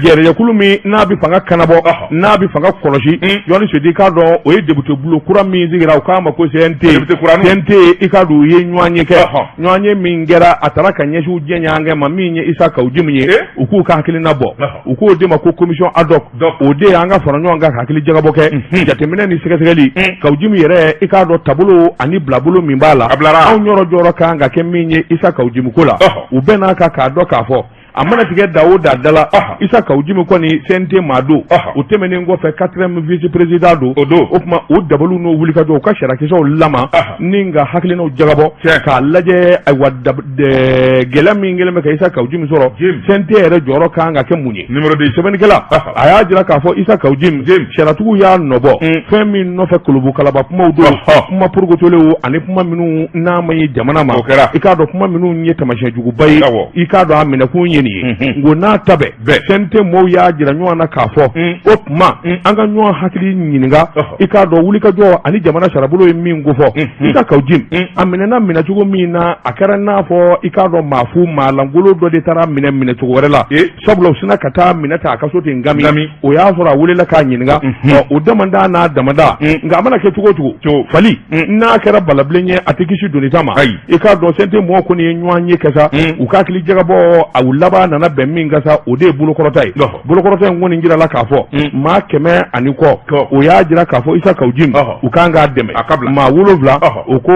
yɛrɛyɛkulu min n'a bɛ fanga kanabɔ Ɔhɔ. n'a bɛ fanga kɔlɔsi Jɔnni Seydou i k'a dɔn o ye député bulon kura min sigira u k'a ma ko CNT Député kuraninw. CNT i k'a dɔn u ye ɲɔgɔn ye kɛ Ɔhɔ. ɲɔgɔn ye min kɛra a taara ka ɲɛsin u jɛɲɔgɔnkɛ ma min ye Isa Kawu Jim ye Eh? u k'u ka hakilina bɔ Ɔhɔ. u k'o de ma ko commission ad hoc Doc. o de y'an ka fara ɲɔgɔn kan ka hakili jagabɔ kɛ jateminɛ ni sɛgɛsɛgɛli Kawu Jim yɛrɛ i k'a dɔn taabolo ani bilabolo min b'a la A bilara. anw yɔrɔ jɔyɔrɔ kan ka kɛ min ye Isa Kawu Jim ko la Ɔhɔ. u bɛɛ n'a kan k'a dɔn k'a fɔ a mana tigɛ da o da da la Ɔhɔ. Isa Kawu Jim kɔni CNT maa don Ɔhɔ. o tɛmɛnen kɔfɛ quatrième vice président don O don. o tuma o dabaliw n'o wulikajɔ u ka sariyakisɛw lama Ɔhɔ. ni ka hakilinaw jagabɔ Tiɲɛ. k'a lajɛ ayiwa gɛlɛya min kɛlen bɛ ka Isa Kawu Jim sɔrɔ Jim. CNT yɛrɛ jɔyɔrɔ kan ka kɛ mun ye numéro 2 sɛbɛnnikɛla Ɔhɔ. a y'a jira k'a fɔ Isa Kawu Jim Jim. sariyatigiw y'a nɔbɔ fɛn min nɔfɛ kolobokalaba kumaw don Ɔhɔ. kuma porokotolenw ani kuma minnu n'a ma ɲi jamana ma O kɛra. i k'a dɔn kuma minnu ye taamasiyɛn juguba ye Awɔ. i k'a dɔn a minɛkun ye nin ye nko n'a ta bɛɛ CNT mɔɔw y'a jira ɲɔgɔn na k'a fɔ o tuma an ka ɲɔgɔn hakili ɲininka Ɔhɔ. i k'a dɔn wulikajɔ ani jamana sarabolo ye min kofɔ Isa Kawu Jim a minɛna minɛcogo min na a kɛra n'a fɔ i k'a dɔn maa fu maa lankolon dɔ de taara minɛ minɛcogo wɛrɛ la Eh. sabula u sinna ka taa minɛ ta a ka so ten gami Gami. o y'a sɔrɔ a welela k'a ɲininka ɔ, o damada n'a damada nka a mana kɛ cogo o cogo Cogo. fali n'a kɛra balabilen ye a tɛ kisi donita ma Ayi. i k'a dɔn CNT mɔgɔw kɔni ye ɲɔgɔn ye kɛ sa u ka hakili jagabɔ a laban nana bɛn min kan sa o de ye bolokɔrɔta ye Ɔhɔ. bolokɔrɔta in kɔni jirala k'a fɔ maa 100 ani kɔ Kɔ. o y'a jira k'a fɔ Isa Kawu Jim Ɔhɔ. u kan k'a dɛmɛ A ka bila. maa 7 Ɔhɔ. o ko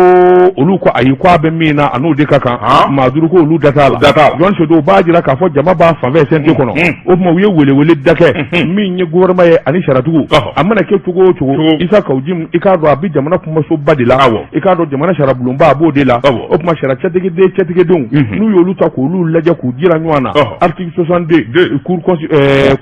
olu ko ayi ko a bɛ min na a n'o de ka kan Han. maa 5 ko olu da t'a la Da t'a la. Jɔn Seydou o b'a jira k'a fɔ jama b'a fanfɛ CNT kɔnɔ o tuma u ye welewele da kɛ min ye gouvernement ye ani sariyatigiw Ɔhɔ. a mana kɛ cogo o cogo Cogo. Isa Kawu Jim i k'a dɔn a bɛ jamana kumasoba de la Awɔ. i k'a dɔn jamana sariyabulonba a b'o de la Awɔ. o tuma sariya cɛtigiden cɛtigidenw n'u y'olu ta k'olu lajɛ k'u jira ɲɔgɔn na Ɔhɔ. article 62 Deux. cour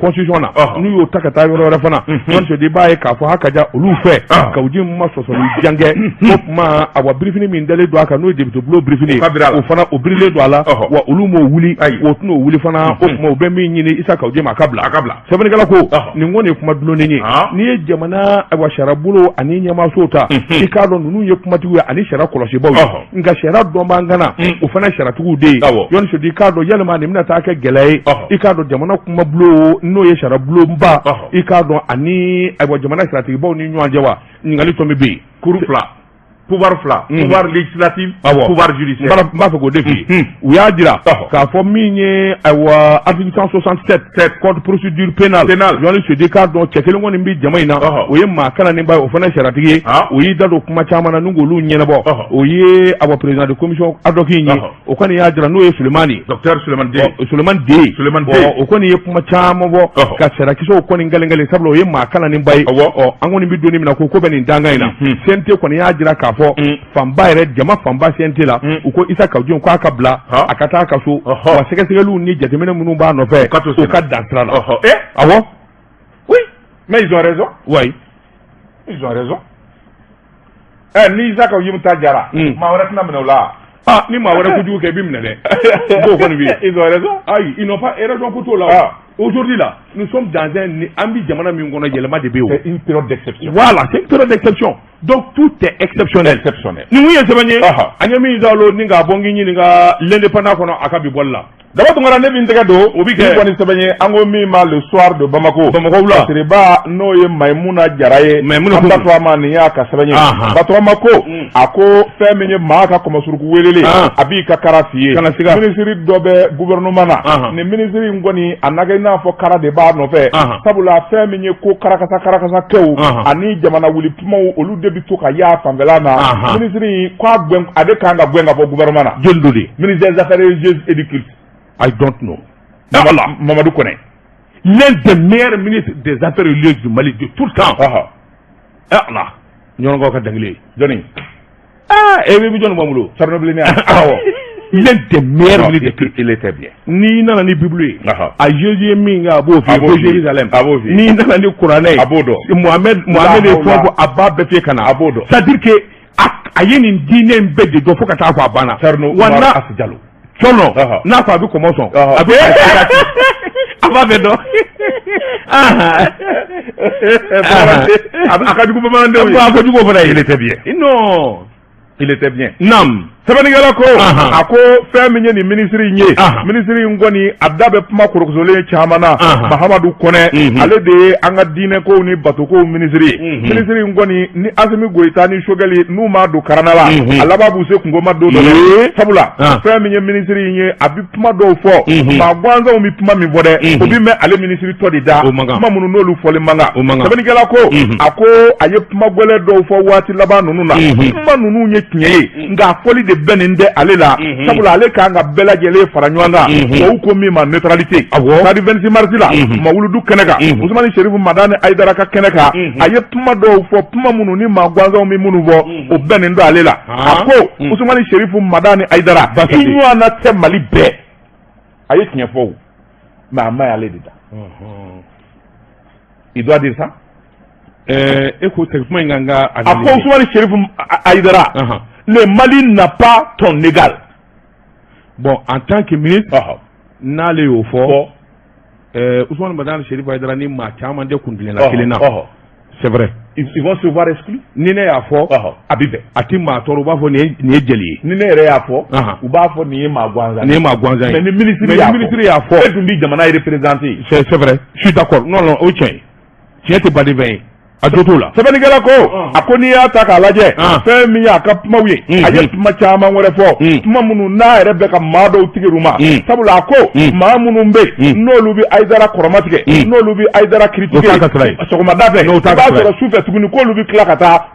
constitution na Ɔhɔ. n'u y'o ta ka taa yɔrɔ wɛrɛ fana Jɔn Seydou i b'a ye k'a fɔ hakaja olu fɛ Ah. Kawu Jim ma sɔsɔli jan kɛ o tuma awa birifini min dalen don a kan n'o ye député bulon birifini ye O ka biri a la. o fana o birilen don a la Ɔhɔ. wa olu m'o wuli Ayi. o tɛn'o wuli fana o tuma u bɛ min ɲini Isa Kawu Jim a ka bila A ka bila. sɛbɛnnikɛla ko Ɔhɔ. nin kɔni ye kuma dulonnen ye Ah. n'i ye jamana ayiwa sariyabolo ani ɲɛmaasow ta i k'a dɔn ninnu ye kumatigiw ye ani sariya kɔlɔsibaw ye Ɔhɔ. nka sariya dɔnbaa ŋana o fana ye sariyatigiw de ye Awɔ. Jɔnni Seydou i k'a dɔn yalima nin bɛna taa kɛ gɛlɛya ye Ɔhɔ. i k'a dɔn jamana kumabulon n'o ye sariyabulonba Ɔhɔ. i k'a dɔn ani ayiwa jamana sariyatigibaw ni ɲɔgɔn cɛ wa ɲininkali tɔ min bɛ yen kuru fila pouvoir fila pouvoir législatif Awɔ. pouvoir n judiciaire b'a fɛ k'o de f'i ye u y'a jira Ɔhɔ. k'a fɔ min ye ayiwa article 167 code procédure pénale Pénale. Jɔnni Seydou i k'a dɔn cɛ kelen kɔni bɛ jama in na Ɔhɔ. o ye maa kalannenba ye o fana ye sariyatigi ye Ah. o y'i da don kuma caman na ni k'olu ɲɛnabɔ Ɔhɔ. o ye awa président de commission ad hoc in ye Ɔhɔ. o kɔni y'a jira n'o ye Sulemani ye docteur Souleymane Dieye Ɔ, Sulemani Dieye Sulemani Dieye. Ɔ, o kɔni ye kuma caman fɔ Ɔhɔ. ka sariyakisɛw kɔni galen sabula o ye maa kalannenba ye Awɔ. ɔ an kɔni bɛ don min na ko ko bɛ nin dankan in na CNT kɔni y'a jira k'a fɔ fanba yɛrɛ jama fanba CNT la u ko Isa Kawu Jim k'a ka bila Han. a ka taa a ka so Ɔhɔ. wa sɛgɛsɛgɛliw ni jateminɛ minnu b'a nɔfɛ O ka to o sen na. ka dan sira la Ɔhɔ. Eh awɔ oui mais ils ont raison wayi ils ont raison eh ni Isa Kawu Jim ta jara maa wɛrɛ tɛna minɛ o la ah ni maa wɛrɛ kojugu kɛ i bɛ minɛ dɛ n b'o kɔni f'i ye ils ont raison ayi ils n'ont pas raison ko t'o la o. Ah. aujourd'hui là nous sommes dans un an bɛ jamana min kɔnɔ yɛlɛma de bɛ yen o c'est une période d'exception Voilà, c'est une période d'exception. Donc tout est exceptionnel. exceptionnel Ni mun ye sɛbɛn ye Aha. an ye min zalo ni k'a bɔ n k'i ɲininka l'indépendant kɔnɔ a ka bi bɔli la. Daba Tunkara ne bɛ n tɛgɛ don O bi kɛ. ni kɔni sɛbɛn ye an ko min ma le soir de Bamako Bamakɔ wula. Siriba n'o ye Mayimuna Jara ye Mayimuna an Kogo. Batɔgɔma nin y'a ka sɛbɛn ye Ahan. Batɔgɔma ko a ko fɛn min ye maa ka kɔmɔsuruku welelen Ah. a b'i ka kara f'i ye Kana siga. minisiri dɔ bɛ gouvernement na Ahan. nin minisiri in kɔni a na kɛ i n'a fɔ kara de b'a nɔfɛ Ahan. sabula fɛn min ye ko karakasa karakasa kɛw Ahan. ani jamana wuli kumaw olu de bɛ to ka y'a fanfɛla na Ahan. minisiri in k'a gɛn a de kan ka gɛn ka bɔ gouvernement na Joli don de. ministère des affaires religieuses et du culte I don't know. Voilà. Mamadou Koné. L'un des meilleurs ministres des affaires religieuses du Mali de tout le temps. Aha. Eh Allah. Ɲɔgɔnkaw ka dangili ye. Jɔnni. Ah, e bɛ jɔnni bɔ n bolo. Thierno Bilenni. Awɔ. L'un des meilleurs Non, ministres des cultes. il était bien. N'i nana ni Bible ye. Aha. A Jésus ye min kɛ a b'o f'i A ye b'o ko f'i ye. Jérusalem. A b'o f'i ye. N'i nana ni Kuranɛ ye. A b'o dɔn. Mohamed Mohamed ye La fɛn hawla. fɔ a b'a bɛɛ f'i ye ka na. A b'o dɔn. C'est à dire que a ye nin diinɛ in bɛɛ de dɔn fo ka taa fɔ a banna. Thierno Wa Oumar n'a Assi Diallo. Cɔlɔ Aha. n'a ko a bɛ kɔmɔ sɔn. Aha. A bɛ a b'a bɛɛ dɔn. A ka jugu bamanandenw ye. A ka jugu o fana ye. Il était bien. Non. Il était bien. Naam. Sɛbɛnnikɛla ko Ahan. a ko fɛn min ye nin minisiri in ye, Ahan. minisiri in kɔni a da bɛ kuma korokosolen caman na. Ahan. Mahamadu Kɔnɛ, ale de ye an ka diinɛkow ni batokow minisiri ye. Minisiri in kɔni ni Asimi Goyita ni Sogɛli n'u m'a don karana la, a laban b'u se kunko ma don dɔ dɛ. Sabula fɛn min ye minisiri in ye, a bɛ kuma dɔw fɔ, maa gansanw bɛ kuma min fɔ dɛ, o bɛ mɛn ale minisiri tɔ de da, O man kan. kuma minnu n'olu fɔli man kan. O man kan. Sɛbɛnnikɛla ko a ko a ye kuma gɛlɛn dɔw fɔ waati laban ninnu na, kuma ninnu ye tiɲɛ ye, nka a fɔli de bɛnnen tɛ ale la, sabula ale kan ka bɛɛ lajɛlen fara ɲɔgɔn kan. Tubabu ko min ma neutralité, stade 26 mars la, mawuludu kɛnɛ kan, Usumani Serifu Madani Ayidara ka kɛnɛ kan, a ye kuma dɔw fɔ, kuma minnu ni maa gansanw bɛ minnu fɔ, o bɛnnen don ale la. A ko Usumani Serifu Madani Ayidara, i ɲɔgɔnna tɛ Mali bɛɛ. A ye tiɲɛ fɔ o, mais a ma y'ale de da. Il doit dire ça. E ko segin kuma in kan ka A ko Usumani Serifu Ayidara, le Mali n'a pas ton égal. Bon, en tant que ministre, n'ale y'o fɔ, Usumani Madani Serifu Ayidara ni maa caman tɛ kuntilenna kelen na. C'est vrai. Ils vont se voir exclus. Ni ne y'a fɔ, a bɛ bɛn. A ti maa tɔɔrɔ, u b'a fɔ nin ye jeli ye. Ni ne yɛrɛ y'a fɔ, u b'a fɔ nin ye maa gansan. Nin ye maa gansan ye. Mais ni ministre y'a fɔ, ministre y'a fɔ, e dun bɛ jamana représenter. C'est vrai, je suis d'accord. Non non, o ye tiɲɛ ye. Tiɲɛ tɛ baden fɛn ye. A jo t'o la. Sɛbɛnnikɛla ko a ko n'i y'a ta k'a lajɛ, fɛn min y'a ka kumaw ye, a ye kuma caman wɛrɛ fɔ, kuma minnu n'a yɛrɛ bɛ ka maa dɔw tigɛ u ma, sabula a ko maa minnu bɛ yen n'olu bɛ Ayidara kɔrɔma tigɛ, n'olu bɛ Ayidara critiquer sɔgɔmada fɛ, i b'a sɔrɔ sufɛ tuguni k'olu bɛ tila ka taa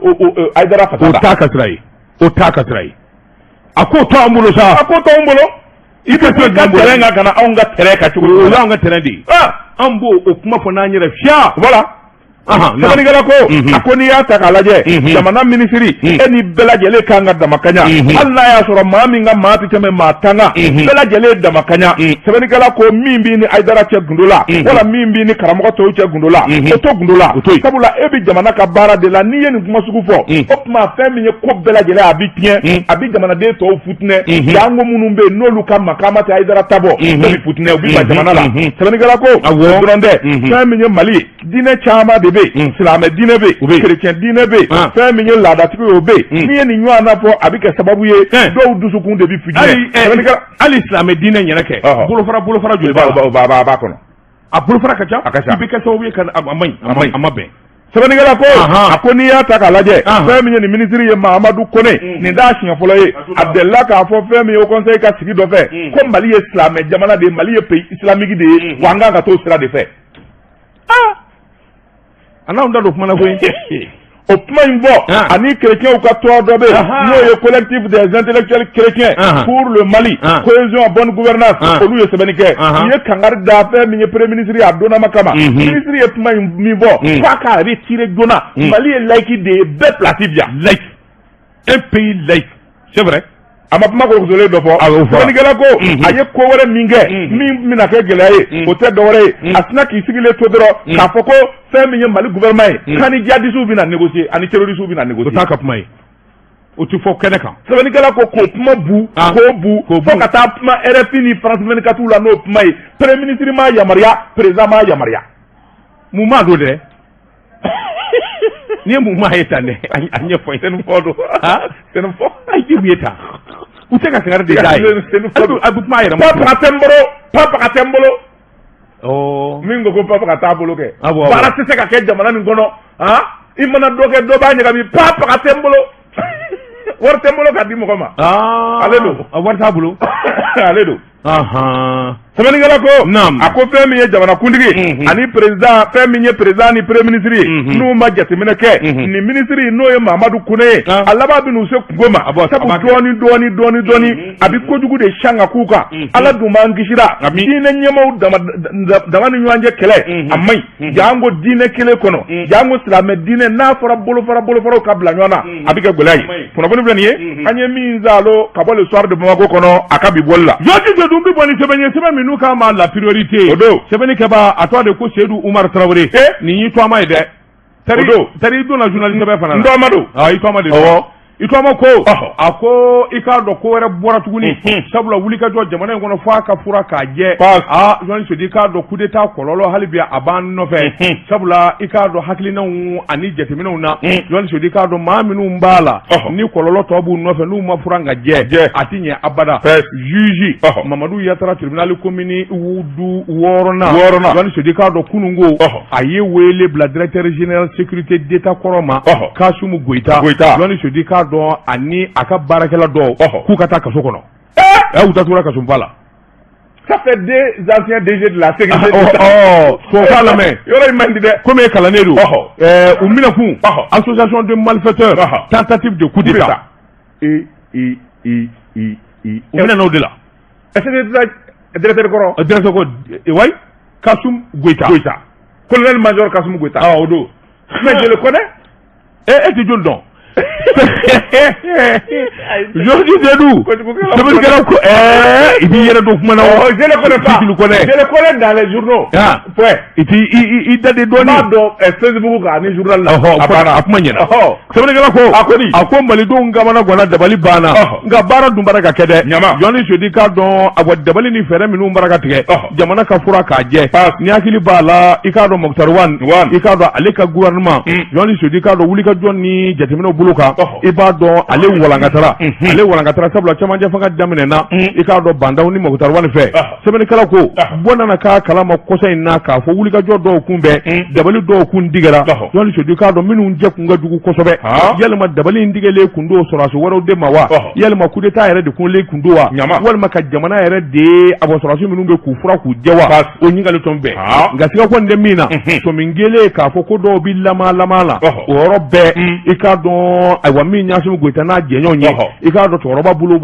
Ayidara fasa da. O t'a ka sira ye. O t'a ka sira ye. A k'o to an bolo sa. A k'o to anw bolo. I bɛ to i ka terrain kan ka na anw ka terrain kan cogo di? O y'anw ka terrain de ye. An b'o o kuma fɔ n'an yɛrɛ fiya. Voilà. Sɛbɛnnikɛla ko a ko n'i y'a ta k'a lajɛ, jamana minisiri, e ni bɛɛ lajɛlen kan ka damakaɲa, hali n'a y'a sɔrɔ maa min ka maa tɛ tɛmɛ maa 10 kan, bɛɛ lajɛlen damakaɲa. Sɛbɛnnikɛla ko min b'i ni Ayidara cɛ gundo la, wala min b'i ni karamɔgɔ tɔw cɛ gundo la, o to gundo la, sabula e bɛ jamana ka baara de la. N'i ye nin kuma sugu fɔ, o tuma fɛn min ye ko bɛɛ lajɛlen a bɛ tiɲɛ, a bɛ jamanaden tɔw futinɛ, janko minnu bɛ yen n'olu ka makaama tɛ Ayidara ta bɔ, bɛɛ bɛ futinɛ, u bɛ ban jamana la. Sɛbɛnnikɛla ko o dɔrɔn tɛ, fɛn min ye Mali ye, diinɛ caman de bɛ yen, silamɛ diinɛ bɛ yen, chrétien diinɛ bɛ yen, fɛn min ye laadatigi ye o bɛ yen. N'i ye nin ɲɔgɔn na fɔ, a bɛ kɛ sababu ye dɔw dusukun de bɛ futinɛ. Hali silamɛ diinɛ yɛrɛ kɛ bolofara joli b'a b'a kɔnɔ, a bolofara ka ca, a ka ca, i bɛ kɛ sababu ye ka a man ɲi, a ma bɛn. Sɛbɛnnikɛla ko a ko n'i y'a ta k'a lajɛ, fɛn min ye nin minisiri ye Mahamadu Kone, nin t'a siɲɛ fɔlɔ ye, a delila k'a fɔ fɛn min ye Haut Conseil ka sigi dɔ fɛ ko Mali ye silamɛ jamana de ye, Mali ye pays islamique de ye, wa an kan ka t'o sira de fɛ. A n'anw da don kuma na koyi. O kuma in bɔ ani chrétiens ka tɔn dɔ bɛ yen n'o ye collectif des intellectuels chrétiens pour le Mali, cohésion, bonne gouvernance, olu ye sɛbɛnni kɛ, u ye kangari da fɛn min ye premier ministre ye a donnama kama. Ministre ye kuma in min fɔ k'a k'a retirer joona. Mali ye laïque de ye, bɛɛ place bi yan. Laïque, un pays laïque, c'est vrai. A ma kuma kolokosolen dɔ fɔ. Sɛbɛnnikɛla ko a ye ko wɛrɛ min kɛ min bɛna kɛ gɛlɛya ye, o tɛ dɔwɛrɛ ye, a sinna k'i sigilen to dɔrɔn k'a fɔ ko fɛn min ye Mali gouvernement ye, k'an ni djihadistes bɛna négocier, ani terroristes bɛna négocier. O t'a ka kuma ye, o tɛ fɔ kɛnɛ kan. Sɛbɛnnikɛla ko k'o kuma bu, k'o bu fo ka taa kuma RFI ni France 24 la n'o kuma ye, premier ministre m'a yamaruya, président m'a yamaruya. Mun b'a don dɛ? N'i ye mun maa ye tan dɛ, a ɲɛfɔ ye. Senufɔ don. Senufɔ. Ayi, i ye tan. U tɛ ka kangari de d'a ye. A bɛ kuma a yɛrɛ ma. Papaga tɛ n bolo, papaga tɛ n bolo. Min ko papaga t'a bolo kɛ. Baara tɛ se ka kɛ jamana nin kɔnɔ. I mana dɔ kɛ, dɔ b'a ɲagami, papaga tɛ n bolo. Wari tɛ n bolo ka di mɔgɔ ma. Ale don. Wari t'a bolo. Ale don. Sɛbɛnnikɛla ko a ko fɛn min ye jamanakuntigi ani président, fɛn min ye président ni premier ministre ye, n'u ma jateminɛ kɛ, nin ministre n'o ye Mahamadu Kone ye, a laban bɛ n'u se kungo ma, sabu dɔɔni dɔɔni dɔɔni dɔɔni a bɛ kojugu de siyan ka k'u kan. Ala dun b'an kisira diinɛ ɲɛmaaw dama ni ɲɔgɔn cɛ kɛlɛ, a man ɲi, janko diinɛ kelen kɔnɔ, janko silamɛ diinɛ, n'a fɔra bolofaraw ka bila ɲɔgɔn na, a bɛ kɛ gɛlɛya ye. Kunnafoni filɛ nin ye, an ye min zalo ka bɔ Le Soir de Bamako kɔnɔ, a ka bi bɔli la. Jɔji dun bɛ bɔ ni sɛbɛn ye, sɛbɛn minnu k'a ma la priorité. O don. Sɛbɛnni kɛbaa a tɔgɔ de ko Seydou Umar Tarawele. Nin y'i tɔgɔma ye dɛ. O don. Tari i donna journaliste sɛbɛn fana na. N tɔgɔma don. I tɔgɔma de don. Awɔ. I tɔgɔma ko a ko i k'a dɔn ko wɛrɛ bɔra tuguni sabula wulikajɔ jamana in kɔnɔ f'a ka furan k'a jɛ aa journaliste Seydou i k'a dɔn coup d'état kɔlɔlɔ hali bi a b'an nɔfɛ sabula i k'a dɔn hakilinaw ani jateminɛw na journaliste Seydou i k'a dɔn maa minnu b'a la ni kɔlɔlɔ tɔ b'u nɔfɛ n'u ma furan ka jɛ a tɛ ɲɛ abada juge Mamadu Yatara tribunal commune du wɔɔrɔnan journaliste Seydou i k'a dɔn kunun ko a ye wele bila directeur général sécurité d'État kɔrɔ ma Kasimu Goyita journaliste Seydou i k'a dɔn ani a ka baarakɛla dɔw k'u ka taa kaso kɔnɔ u datugura kasoba la. Ça fait deux anciens DG de la sécurité. Tubabukan lamɛn. Yɔrɔ in man di dɛ. Komi e kalannen don. U minɛkun. Association de malfaiteurs. Tentative de coup d'État. I i i i i. U minɛna o de la. Est-ce que directeur kɔrɔ? Directeur ko wayi Kasum Goyita. Goyita. Colonel major Kasum Goyita. Ah, o don. Mais je le connais. E tɛ joli dɔn? Journaliste Seydou. Sɛbɛnnikɛla ko i b'i yɛrɛ don kuma na. Oh, je le connais pas. Tu le connais. Je le connais dans les journaux. Ah. Point. I t'i i da de dɔɔnin. N b'a dɔn Facebook kan ani journal la. A banna, a kuma ɲɛna. Sɛbɛnnikɛla ko. A ko di? A ko malidenw kamana ganna, dabali banna. Nka baara dun bara ka kɛ dɛ. Ɲama. Journaliste Seydou k'a dɔn awa dabali ni fɛɛrɛ minnu bara ka tigɛ. Jamana ka furan k'a jɛ. Ni hakili b'a la i k'a dɔn Moctar Ouane. I k'a dɔn ale ka gouvernement. Journaliste Seydou k'a dɔn wulikajɔ ni jateminɛw bolo kan. I b'a dɔn ale walankatara. Ale walankatara sabula cɛmancɛ fanga daminɛna. I k'a dɔn Bah N'Daw ni Moctar Ouane fɛ. Sɛbɛnnikɛla ko bɔ nana k'a kalama kɔsa in na k'a fɔ wulikajɔ dɔw kun bɛ dabali dɔw kun tigɛra. Journaliste Seydou k'a dɔn minnu jɛ kun ka jugu kosɛbɛ. Yalima dabali in tigɛlen kun don sɔrɔdasi wɛrɛw de ma wa? Yalima coup d'état yɛrɛ de kunlen kun don wa? Walima ka jamana yɛrɛ de a bɔ sɔrɔdasi minnu bɛ k'u furan k'u jɛ wa? O ɲininkali tɔn bɛɛ. Nka siga kɔni tɛ min na, sɔmi kelen k'a fɔ ko dɔw bɛ lama lama la o yɔrɔ bɛɛ. I k'a dɔn ayiwa min y'Asimi Goyita n'a jɛɲɔgɔn ye, i k'a dɔn cɛkɔrɔba bolo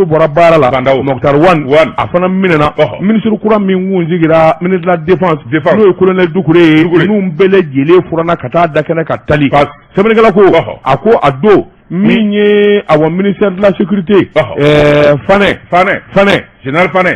bɔra baara la. Moctar Ouane a fana minɛna. Ministre kura min kun sigira ministre de la défense, n'o ye colonel Doucouré ye, ninnu bɛɛ lajɛlen furanna ka taa da kɛnɛ ka tali. Sɛbɛnnikɛla ko a ko a don min ye awa ministère de la sécurité Fanɛ Fanɛ général Fanɛ,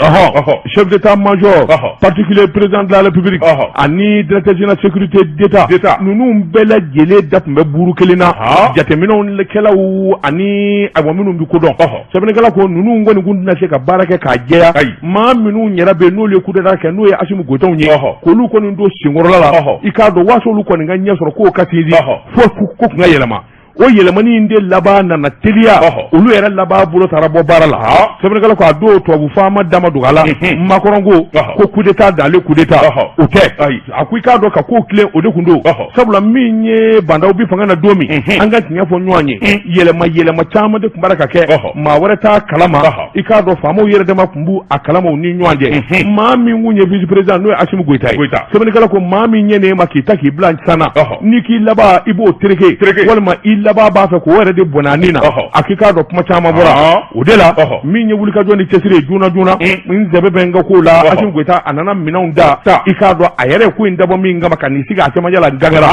chef d'état-major particulier président de la République ani directeur général sécurité d'État, ninnu bɛɛ lajɛlen da tun bɛ buru kelen na jateminɛw kɛlaw ani awa minnu bɛ ko dɔn. Sɛbɛnnikɛla ko ninnu kɔni kun tɛna se ka baara kɛ k'a jɛya. Maa minnu yɛrɛ bɛ yen n'olu ye coup d'état kɛ, n'o ye Asimi Goyitaw ye, k'olu kɔni don senkɔrɔla la, i k'a dɔn waasa olu kɔni ka ɲɛ sɔrɔ k'o ka sinsin fo ko kun ka yɛlɛma. O yɛlɛmani in de laban nana teliya, olu yɛrɛ laban bolo taara bɔ baara la. Sɛbɛnnikɛla ko a don tubabu faama da ma dogo a la, Macron ko coup d'état dans le coup d'état o tɛ. A ko i k'a dɔn ka ko tilen o de kun don, sabula min ye Bah N'Daw bi fanga na don min, an ka tiɲɛ fɔ ɲɔgɔn ye, yɛlɛma yɛlɛma caman de tun b'a la ka kɛ, maa wɛrɛ t'a kalama. I k'a dɔn faamaw yɛrɛ dama tun b'u a kalama u ni ɲɔgɔn cɛ. Maa min kun ye vice président, n'o ye Asimi Goyita ye, sɛbɛnnikɛla ko maa min ɲɛnen ma k'i ta k'i bila san na, n'i k'i laban i b'o tereke, walima i laban b'a fɛ k'o yɛrɛ de bɔnɛ a ni na. A k'i k'a dɔn kuma caman bɔra o de la. Min ye wulikajɔ ni cɛsiri ye joona joona, n sɛbɛ bɛ n ka ko la. Asimi Goyita a nana minɛnw da, i k'a dɔn a yɛrɛ ye ko in dabɔ min kama ka n'i sigi a cɛmancɛ la gangara.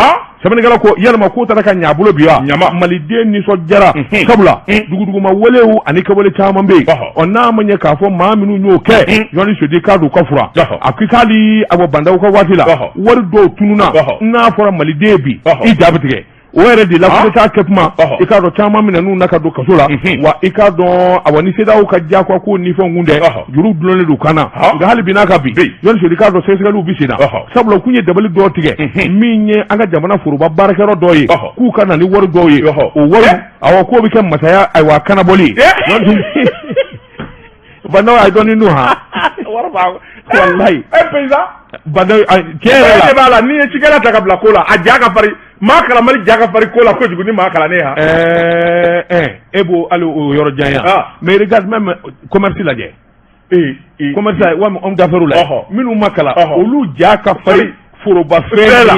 Sɛbɛnnikɛla ko yalima ko taara ka ɲɛ a bolo bi wa? Maliden nisɔndiyara, sabula duguduguma walew ani kɛwale caman bɛ yen. Ɔ n'a ma ɲɛ k'a fɔ maa minnu y'o kɛ, journaliste Seydou k'a dɔn u ka furan. A ko k'ali awɔ Bah N'Daw ka waati la wari dɔw tununna, n'a fɔra maliden bi i ja bɛ tigɛ. O yɛrɛ de la coup d'état kɛ kuma, i k'a dɔn caman minɛn'u na ka don kaso la wa. I k'a dɔn awa ni CEDEAO ka diyagoya ko ni fɛnw kun tɛ, juru dulonnen don kan na. Nka hali bi n'a ka bi, journaliste Seydou k'a dɔn sɛgɛsɛgɛliw bɛ sen na, sabula u kun ye dabali dɔw tigɛ min ye an ka jamana foroba baarakɛyɔrɔ dɔw ye k'u ka na ni wari dɔw ye. O wari awɔ k'o bɛ kɛ masaya ayiwa kanabɔli ye. Bah N'Daw a ye dɔɔnin dun han, walayi. Paysan. Bah N'Daw tiɲɛ yɛrɛ la b'a la, n'i ye cikɛla ta ka bila ko la, a ja ka farin. Maa kalanbali ja ka farin ko la kojugu ni maa kalannen han. E b'o hali o yɔrɔ janya, mais regarde même commerce lajɛ, commerce walima homme d'affaires la minnu ma kalan, olu ja ka farin foroba fɛn la,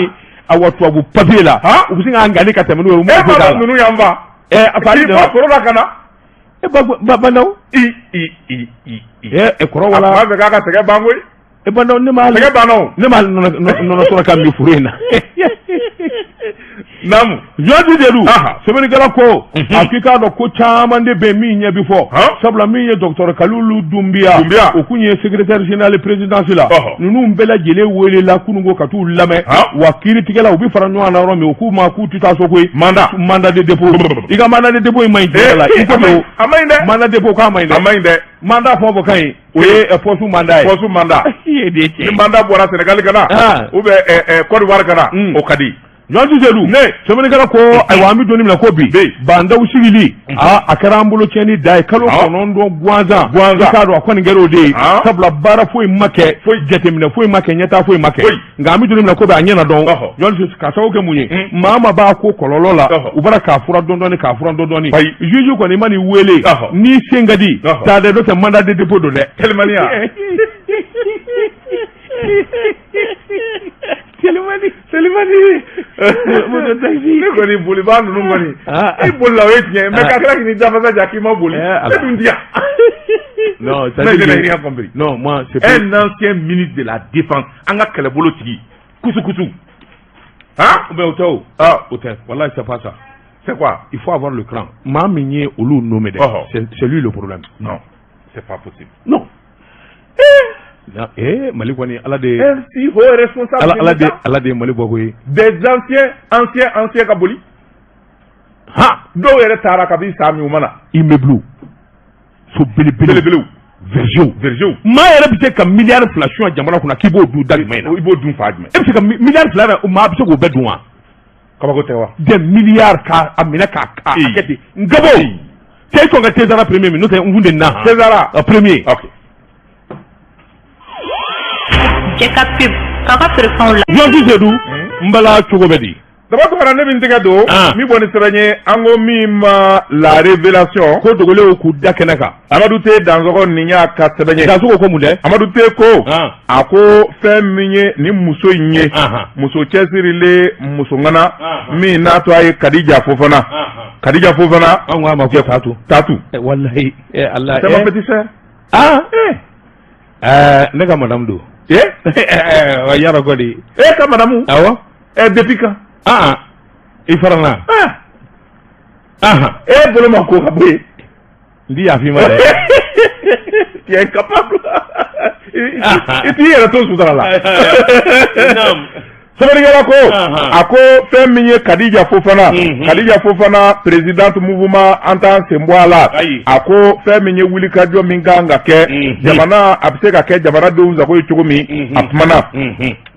awa tubabu papier la, u bɛ se k'an gani ka tɛmɛ n'o ye. E b'a dɔn ninnu y'an fa. A fa k'i bɔ foro la ka na. E Bah N'Daw. I i i i i. E kɔrɔ wala. A tun b'a fɛ k'a ka sɛgɛ ban koyi. E Bah N'Daw, ne ma sɛgɛ banna o. Ne ma nɔnɔ sɔrɔ ka min foro in na. Naamu. Journaliste Seydou, Aha. sɛbɛnnikɛla ko a k'i k'a dɔn ko caman de bɛ min ɲɛ bi fɔ, Han? sabula min ye docteur Kalilu Dunbiya, Dunbiya. o kun ye secrétaire général présidence la, Ɔhɔ. ninnu bɛɛ lajɛlen welela kununko ka t'u lamɛn, Han? wa kiiritigɛla u bɛ fara ɲɔgɔn na yɔrɔ min, u k'u ma k'u tɛ taa so koyi. Mandat. Mandat de dépôt, i ka mandat de dépôt in man ɲi tiɲɛ la, i ko a man ɲi, a man ɲi dɛ. Mandat de dépôt k'a man ɲi A dɛ. man ɲi dɛ. Mandat fɛn o fɛn ka ɲi, o ye poste mandat ye. Poste mandat. I ye de Ni cɛ. mandat bɔra Sénégal ka na, Ah. ou bien Côte d'Ivoire ka na, o ka di. Journaliste Seydou, Ne. sɛbɛnnikɛla ko ayiwa, an bɛ don min na ko bi, Bi. Bah N'Daw sigili, aa, a kɛra an bolo tiɲɛni da ye kalo 9 gansan. Gansan. I k'a dɔn a kɔni kɛra o de ye, Ah. sabula baara foyi ma kɛ, foyi jateminɛ foyi ma kɛ, ɲɛtaa foyi ma kɛ. Foyi. Nka an bɛ don min na ko bi, a ɲɛna dɔn. Ɔhɔ. Journaliste, ka sababu kɛ mun ye? Mm. Maa ma b'a ko kɔlɔlɔ la, Ɔhɔ. u bɔra k'a fura dɔɔni dɔɔni, k'a fura dɔɔni dɔɔni. Ayi. Juge kɔni ma n'i wele, Ɔhɔ. n'i sen ka di, Ɔhɔ. taa dɛ, n'o tɛ mandat de dépôt don dɛ. Telimaniya. Telimani. Selimani. Moto taxi. Ne kɔni bolibaa ninnu kɔni. Ah. I bolila, o ye tiɲɛ ye, mais Ah. ka tila k'i ni dafasa ja k'i ma boli. Eh, ala. E dun di yan. Non, Mais c'est-à-dire je n'ai que- rien compris. Non, moi, c'est Un ancien ministre de la Défense, an ka kɛlɛbolo tigi, kusu kusu. Hein? Mais o tɛ o. Ah, O tɛ. Wallahi, c'est pas ça. C'est quoi? Il faut avoir le cran. Maa min ye olu nommé dɛ. Ɔhɔ. C'est lui le problème. Non, c'est pas possible. Non. Eh, eh Mali kɔni, Ala de Un si haut responsable Ala de Ala de l'État, Ala de ye Mali bɔ koyi. des anciens, anciens, anciens ka boli. Ha! Dɔw yɛrɛ taara kabi san min u ma na. Immeuble. So belebele. Belebelew. Verger. Verger. Maa yɛrɛ bɛ se ka miliyari 2 suɲɛ jamana kunna k'i b'o dun da jumɛn na? I b'o dun fa jumɛn? E bɛ se ka miliyari 2 yɛrɛ, maa bɛ se k'o bɛɛ dun wa? Kabako tɛ wa? Des milliards k'a a minɛ k'a a Ee. kɛ ten. N gabo. Cɛ, i sɔn ka César premier min, n'o tɛ n kun de na. César. A premier. Ok. Cɛ ka pub k'a ka feerefɛnw la. Journaliste Seydou, n bala cogo bɛ di? Daba Tunkara, ne bɛ n tɛgɛ don Ah. min bɔ ni sɛbɛn ye, an ko min ma La Révélation. Ko dogolenw k'u da kɛnɛ kan. Amadu T Dansɔgɔ nin y'a ka sɛbɛn ye. Dansɔgɔ ko mun dɛ? Amadu T ko, Ah. a ko fɛn min ye nin muso in ye, Ahan. muso cɛsirilen, muso ŋana, Ahan. min n'a to a ye Kadija Fofana, Kadija Fofana. Anw k'a ma ko Tatu. Tatu. Walahi, Ala. C'est ma petite sœur. Ah. Eh. Ne ka madame don. Eh. Yarɔ kɔni. Eh, ka madame. Awɔ. Eh, depuis quand? Ah, i farana. Ah. Ahan. Eh, bolo ma ko ka bɔ yen. N ti yafa i ma dɛ. Tu es incapable. I t'i yɛrɛ to sutura la. Naam. Sɛbɛnnikɛla ko, Ahan. a ko fɛn min ye Kadija Fofana, Kadija Fofana, présidente mouvement an t'an sen bɔ a la. Ayi. A ko fɛn min ye wulikajɔ min kan ka kɛ jamana, a bɛ se ka kɛ jamanadenw sago ye cogo min, a kumana.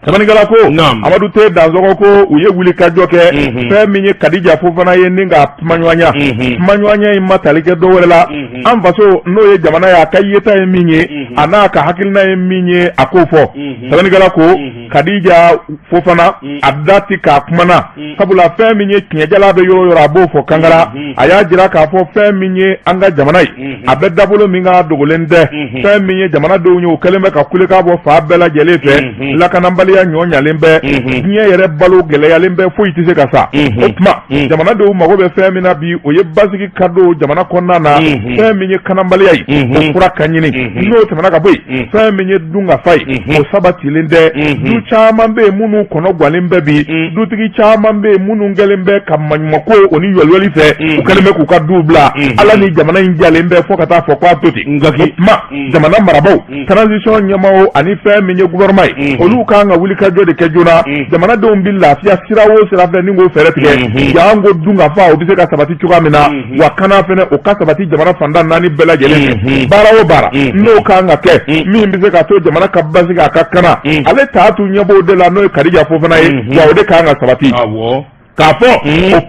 Sɛbɛnnikɛla ko, Naam. Amadu T Dansɔgɔ ko u ye wulikajɔ kɛ, fɛn min ye Kadija Fofana ye ni k'a kumaɲɔgɔnya. Kumaɲɔgɔnya in ma tali kɛ dɔwɛrɛ la, an faso n'o ye jamana ye, a ka yeta ye min ye, a n'a ka hakilina ye min ye, a k'o fɔ. Sɛbɛnnikɛla ko Kadija Fofana a da ti k'a kumana, sabula fɛn min ye tiɲɛjala bɛ yɔrɔ o yɔrɔ, a b'o fɔ kangara. A y'a jira k'a fɔ fɛn min ye an ka jamana ye, a bɛ dabolo min kan, dogolen tɛ. Fɛn min ye jamanadenw ye, o kɛlen bɛ ka kulekan bɔ fan bɛɛ lajɛlen fɛ, lakanabaliya ɲɔ ɲalen bɛ, diɲɛ yɛrɛ balo gɛlɛyalen bɛ, foyi tɛ se ka sa. O tuma jamanadenw mago bɛ fɛn min na bi, o ye basigi ka don jamana kɔnɔna na. Fɛn min ye kanabaliya ye, o fura ka ɲini. N'o tɛmɛna ka bɔ yen, fɛn min ye dunkafa ye, o sabatilen tɛ. Du caman bɛ yen minnu kɔnɔ gwannen bɛ bi, dutigi caman bɛ yen minnu kɛlen bɛ ka maɲumanko o ni yɔliyɔli fɛ, u kɛlen bɛ k'u ka duw bila. Ala ni jamana in jalen bɛ fo ka taa fɔ k'a to ten. Ngaki. O tuma jamana marabaaw, transition ɲɛmaaw ani fɛn min ye gouvernement ye, olu kan ka wulikajɔ de kɛ joona. Jamanadenw bɛ lafiya sira o sira fɛ ni k'o fɛɛrɛ tigɛ, janko dunkafa o bɛ se ka sabati cogoya min na, wa kana fɛnɛ o ka sabati jamana fantan naani bɛɛ lajɛlen fɛ. Baara o baara n'o kan ka kɛ min bɛ se ka to jamana ka basigi, a ka kana, ale Tatu ɲɛ b'o de la, n'o ye Kadija Fofana ye, wa o de kan ka sabati. Awɔ. K'a fɔ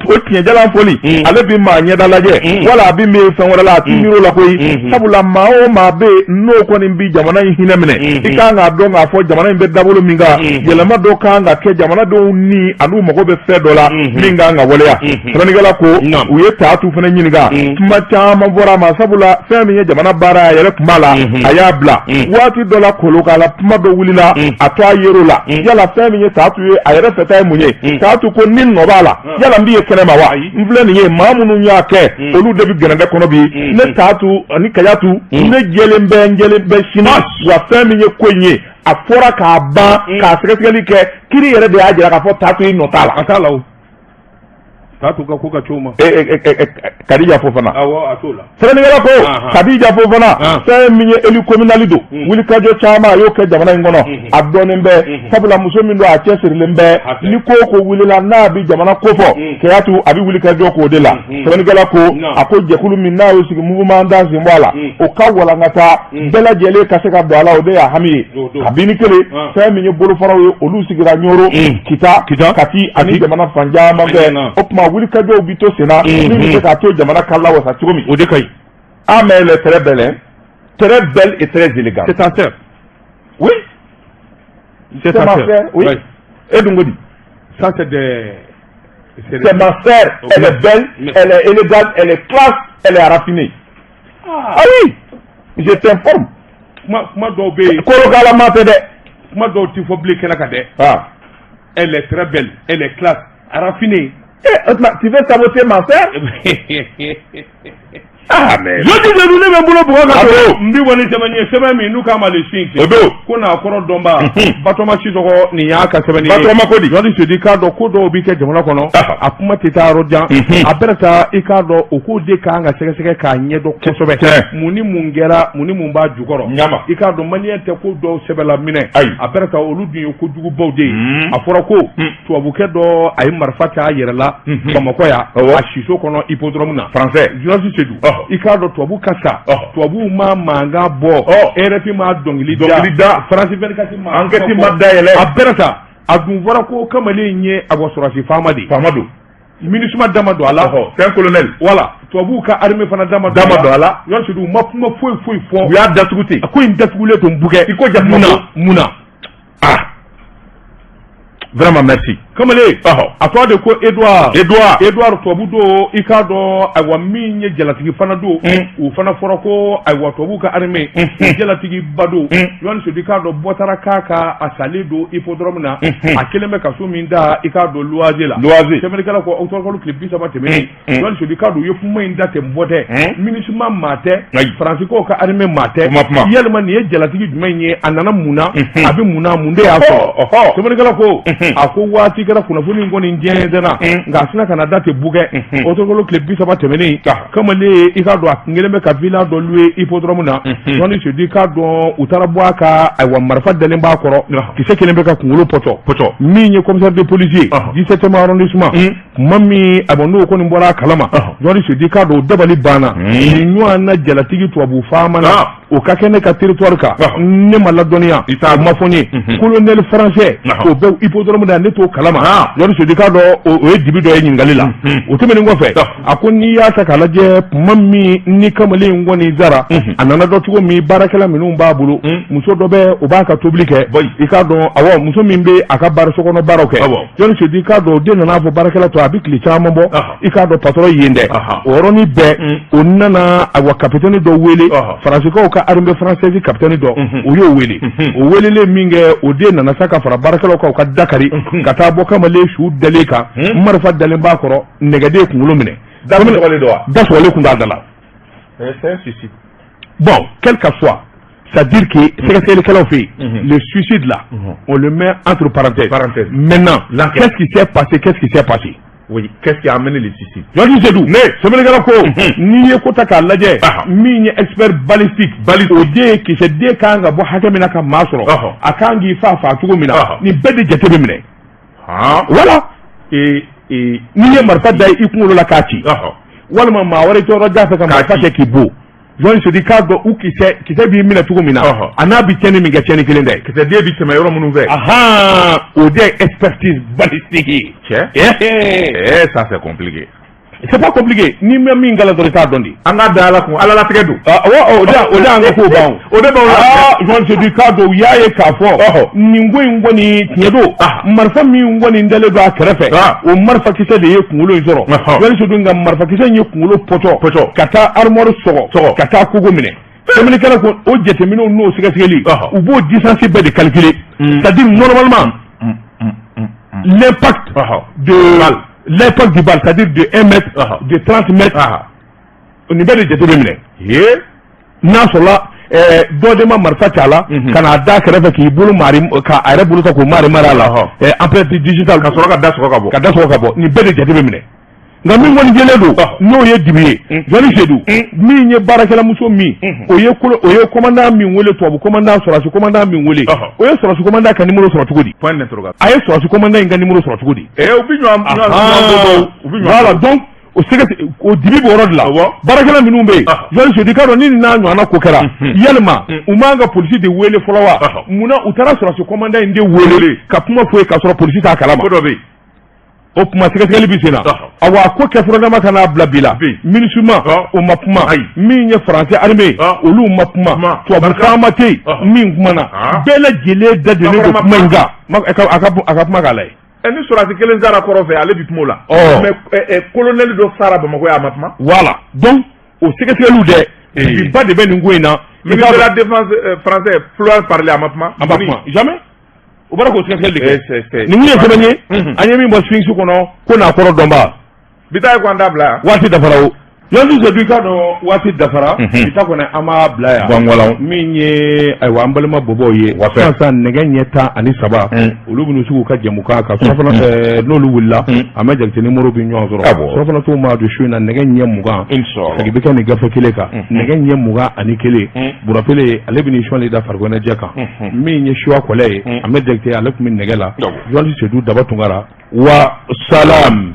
o tiɲɛjalan fɔli, ale bi maa ɲɛda lajɛ wala a bi miiri fɛn wɛrɛ la, a ti miiri o la koyi, sabula maa o maa bɛ yen n'o kɔni bi jamana in hinɛ minɛ, i kan k'a dɔn k'a fɔ jamana in bɛ dabolo min kan, yɛlɛma dɔ kan ka kɛ jamanadenw ni an'u mago bɛ fɛn dɔ la min kan ka waleya. Sɛbɛnnikɛla ko u ye Tatu fana ɲininka, kuma caman fɔra a ma, sabula fɛn min ye jamana baara, a yɛrɛ tun b'a la, a y'a bila waati dɔ la kolokala, kuma dɔ wulila a to a yer'o la. Yala fɛn min ye Tatu ye, a yɛrɛ fɛta ye mun ye? Tatu ko ni nɔ b'a la, yala n b'i ye kɛnɛ ma wa? N filɛ nin ye, maa minnu y'a kɛ, olu de bɛ gɛrɛndɛ kɔnɔ bi. Ne Tatu ani Kajatu, ne jɛlen bɛ, n jɛlen bɛ sini. Wa fɛn min ye ko in ye, a fɔra k'a ban k'a sɛgɛsɛgɛli kɛ, kiri yɛrɛ de y'a jira k'a fɔ Tatu i nɔ t'a la. A t'a la o. K'a t'u ka ko ka cogo ma. Kadija Fofana. Awɔ, a t'o la. Sɛbɛnnikɛla ko Kadija Fofana, fɛn min ye élu communal don, wulikajɔ caman a y'o kɛ jamana in kɔnɔ, a dɔnnen bɛ, sabula muso min don, a cɛsirilen bɛ. Ni ko o ko wulila n'a bɛ jamana kofɔ, Keyatu a bɛ wulikajɔ k'o de la. Sɛbɛnnikɛla ko, a ko jɛkulu min n'a y'o sigi, mouvement d'an sen bɔ a la, o ka walankata, bɛɛ lajɛlen ka se ka don a la, o de y'a hami ye. Kabini kelen, fɛn min ye bolofaraw ye, olu sigira Ɲoro, Kita, Kati ani jamana fan caman fɛ. O tuma wulikajɔw bi to senna min bɛ se k'a to jamana ka lawasa cogo min. O de ka ɲi. Ah, mais elle est très belle, hein, très belle et très élégante. C'est ta sœur? Oui. C'est ta ma sœur? Sœur, oui. E dun ko di? Ça, c'est des C'est ma sœur, elle est belle, elle est élégante, elle est classe, elle est raffinée. Ah oui, je t'informe. Kuma dɔw bɛ yen. Kolokalama tɛ dɛ. Kuma dɔw ti fɔ bilen kɛnɛ kan dɛ. Ah. Elle est très belle, elle est classe, raffinée. Eh, tu veux saboter ma sœur? Ah, mais. Jɔji Sedu, ne bɛ n bolo bugɔ ka to n bi bɔ ni sɛbɛn ye, sɛbɛn min n'u k'a ma Le Sphinx. O don. Ko n'a kɔrɔ dɔnba Batɔma Sisɔkɔ, nin y'a ka sɛbɛnni ye. Batɔma ko di? Jɔji Sedu, k'a dɔn ko dɔw bi kɛ jamana kɔnɔ, a kuma tɛ taa yɔrɔ jan. A bɛna taa, i k'a dɔn o k'o de kan ka sɛgɛsɛgɛ k'a ɲɛdɔn kosɛbɛ. Mun ni mun kɛra, mun ni mun b'a jukɔrɔ? Ɲama. I k'a dɔn maliyɛn tɛ ko dɔw sɛbɛla minɛ. Ayi. A bɛna taa, olu dun ye kojugubaw de ye. A fɔra ko tubabukɛ dɔ, a ye marifa ta a yɛrɛ la Bamakɔ yan, a siso kɔnɔ, hippodrome na. Français. Journaliste Sedu, i k'a dɔn tubabu ka sa, tubabuw ma mankan bɔ, RFI ma dɔnkili da, dɔnkili da, France 24 ma enquête ma dayɛlɛ. A bɛɛ ta, a dun fɔra ko kamalen in ye a bɔ sɔrɔsi faama de ye. Faama don. MINUSMA da ma don a la. C'est un colonel. Voilà, tubabuw ka armée fana da ma don a la. Journaliste Sedu, u ma kuma foyi foyi fɔ. U y'a datugu ten. A ko in datugulen tun bukɛ. I ko jakuma. Mun na, mun na? Ah, vraiment, merci. Kamalen, a tɔgɔ de ko Edouard. Edouard. Edouard, tubabu don. I k'a dɔn, ayiwa, min ye jalatigi fana don, o fana fɔra ko, ayiwa, tubabu ka armée jalatigi ba don. Journaliste Sedu, i k'a dɔn bɔ taara k'a ka a salen don hippodrome na, a kelen bɛ ka so min da, i k'a dɔn, luwaze la. Luwaze. Sɛbɛnnikɛla ko octobre kalo tile 30 tɛmɛnen, Journaliste Sedu, i k'a dɔn u ye kuma in da ten, bɔ tɛ, MINUSMA maa tɛ, Faransikaw ka armée maa tɛ. Yalima nin ye jalatigi jumɛn ye? A nana mun na? A bɛ mun na? Mun de y'a sɔrɔ? Sɛbɛnnikɛla ko, a ko waati kɛra, kunnafoni in kɔni jɛnsɛnna, nka a sina ka na da ten bukɛ. Octobre kalo tile 30 tɛmɛnen, kamalen, i k'a dɔn a kun kelen bɛ ka villa dɔ louer hippodrome na. Journaliste Sedu, i k'a dɔn u taara bɔ a ka, ayiwa, marifa dalen b'a kɔrɔ, kisɛ kelen bɛ ka kunkolo pɔtɔ pɔtɔ. Min ye commissaire de police ye 17e arrondissement, tuma min a bɔ, n'o kɔni bɔra a kalama, Journaliste Sedu, i k'a dɔn o dabali banna. Nin ɲɔgɔn na jalatigi tubabu faama na, o ka kɛ ne ka territoire kan, ne ma ladɔnniya, o ma fɔ n ye. Colonel français, o bɛ hippodrome na, ne t'o kalama. Journaliste Sedu, i k'a dɔn o ye dibi dɔ ye ɲininkali la. O tɛmɛnen kɔfɛ, a ko n'i y'a ta k'a lajɛ, tuma min ni kamalen in kɔni sara, a nana dɔn cogo min, baarakɛla minnu b'a bolo, muso dɔ bɛ, o b'a ka tobili kɛ, i k'a dɔn, awɔ, muso min bɛ a ka baara sokɔnɔ baaraw kɛ. Journaliste Sedu, i k'a dɔn o den nana fɔ baarakɛla tɔ, a bɛ tile caman bɔ, i k'a dɔn patron yen dɛ. O yɔrɔnin bɛɛ, o nana, ayiwa, capitaine dɔ wele, Faransikaw ka armée française capitaine dɔ, o y'o wele. O welelen min kɛ, o den nana sa ka fara baarakɛlaw kan, u ka da kari ka taa bɔ kamalen su dalen kan, marifa dalen b'a kɔrɔ, nɛgɛden kunkolo minɛ. Da sɔgɔlen don wa? Da sɔgɔlen kun t'a da la. C'est un suicide. Bon, quel que soit, c'est-à-dire que sɛgɛsɛgɛlikɛlaw fɛ yen, le suicide là, on le met entre parenthèses. Parenthèses. Maintenant, qu'est-ce qui s'est passé? Qu'est-ce qui s'est passé? Oui, qu'est-ce qui a amené le suicide? Journaliste Sedu, ne sɛbɛnnikɛla ko n'i ye ko ta k'a lajɛ, min ye expert balistique, o den ye kisɛ den kan ka bɔ hakɛ min na ka maa sɔrɔ, a kan k'i fa fa cogo min na, nin bɛɛ de jate bɛ minɛ. Voilà. Et n'i ye marifa da i kunkolo la k'a ci, walima maa wɛrɛ tɔɔrɔ da fɛ ka marifa kɛ k'i bon, Journaliste Sedu, k'a dɔn u kisɛ b'i minɛ cogo min na, a n'a bɛ tiɲɛni min kɛ, tiɲɛni kelen tɛ. Kisɛ den bɛ tɛmɛ yɔrɔ minnu fɛ. O de ye expertise balistique ye. Cɛ. Eh, ça c'est compliqué. C'est pas compliqué, n'i ma min kalan dɔrɔn, i t'a dɔn de. An ka da Ala kun, Ala latigɛ don. Awɔ, o de y'an ka kow ban o. O de b'anw la. Aa, Journaliste Sedu, k'a dɔn u y'a ye k'a fɔ nin ko in kɔni tiɲɛ don, marifa min kɔni dalen don a kɛrɛfɛ, o marifakisɛ de ye kunkolo in sɔrɔ. Journaliste Sedu, nka marifakisɛ in ye kunkolo pɔtɔ pɔtɔ ka taa armoire sɔgɔ sɔgɔ ka taa kogo minɛ. Sɛbɛnnikɛla ko o jateminɛw n'o sɛgɛsɛgɛli, u b'o distance bɛɛ de calculer, c'est-à-dire normalement l'impact de l'impact du balle, c'est-à-dire de 1 mètre, de 30 mètres, nin bɛɛ de jate bɛ minɛ. N'a sɔrɔla dɔ de ma marifa ci a la ka n'a da kɛrɛfɛ k'i bolo mari ka a yɛrɛ bolo ta k'o mari mari a la, empreinte digitale, ka sɔrɔ ka da sɔgɔ ka bɔ, ka da sɔgɔ ka bɔ, nin bɛɛ de jate bɛ minɛ. Nka min kɔni jɛlen don, n'o ye dibi ye, Jɔni Sedu, min ye baarakɛlamuso min, o ye o ye commandant min wele, tubabu commandant, sɔrɔdasi commandant min wele, o ye sɔrɔdasi commandant ka numéro sɔrɔ cogo di? Point d'interrogation. A ye sɔrɔdasi commandant in ka numéro sɔrɔ cogo di? U bɛ ɲɔgɔn ɲɔgɔn u bɛ ɲɔgɔn. Voilà, donc o sɛgɛ o dibi b'o yɔrɔ de la. Baarakɛla minnu bɛ yen, Jɔni Sedu, i k'a dɔn ni nin n'a ɲɔgɔnna ko kɛra, yalima u man ka polisi de wele fɔlɔ wa? Munna u taara sɔrɔdasi commandant in de wele ka kuma fɔ ye k'a sɔrɔ polisi t'a kalama? Ko dɔ bɛ yen. O kuma sɛgɛsɛgɛli bɛ sen na. Awa, a ko kɛ furadama ka n'a bila bi la, MINUSMA o ma kuma, min ye français armée olu ma kuma, tubabu caman tɛ yen min kumana. Bɛɛ lajɛlen da delen don kuma in kan. A ka kuma k'a lajɛ. Ni sɔrɔdasi kelen sara kɔrɔ fɛ, ale bɛ kuma o la. Mais colonel dɔ sara Bamakɔ yan, a ma kuma. Voilà, donc o sɛgɛsɛgɛliw dɛ, dibiba de bɛ nin ko in na. Ministre de la défense français Florence Parly, a ma kuma. A ma kuma jamais. O bɔra k'o sɛgɛsɛgɛli de kɛ. Nin kun ye sɛbɛn ye an ye min bɔ Sphinx kɔnɔ ko n'a kɔrɔ dɔnba. Bi ta ye ko an t'a bila yan. Waati dafara o. Yanni Sedu, i k'a dɔn waati dafara. Bi ta kɔni an b'a bila yan. Gɔngɔlɔn. Min ye ayiwa an balima bɔbɔw ye. Sisan nɛgɛ ɲɛ 13, olu bɛna sigi u ka jɛmukan kan surafana n'olu wulila, an bɛ Jakite ni Moro bɛ ɲɔgɔn sɔrɔ. Surafana t'o ma don su in na nɛgɛ ɲɛ 20. Segi bɛ kɛ nin gafe kelen kan nɛgɛ ɲɛ 21. Burapele ale bɛ sɔnli da farikoloɲɛnajɛ kan. Min ye suwa kɔlɛ ye, an bɛ Jakite ale tun bɛ nɛgɛ la. Jɔnni Sedu Daba Tunkara wa salam.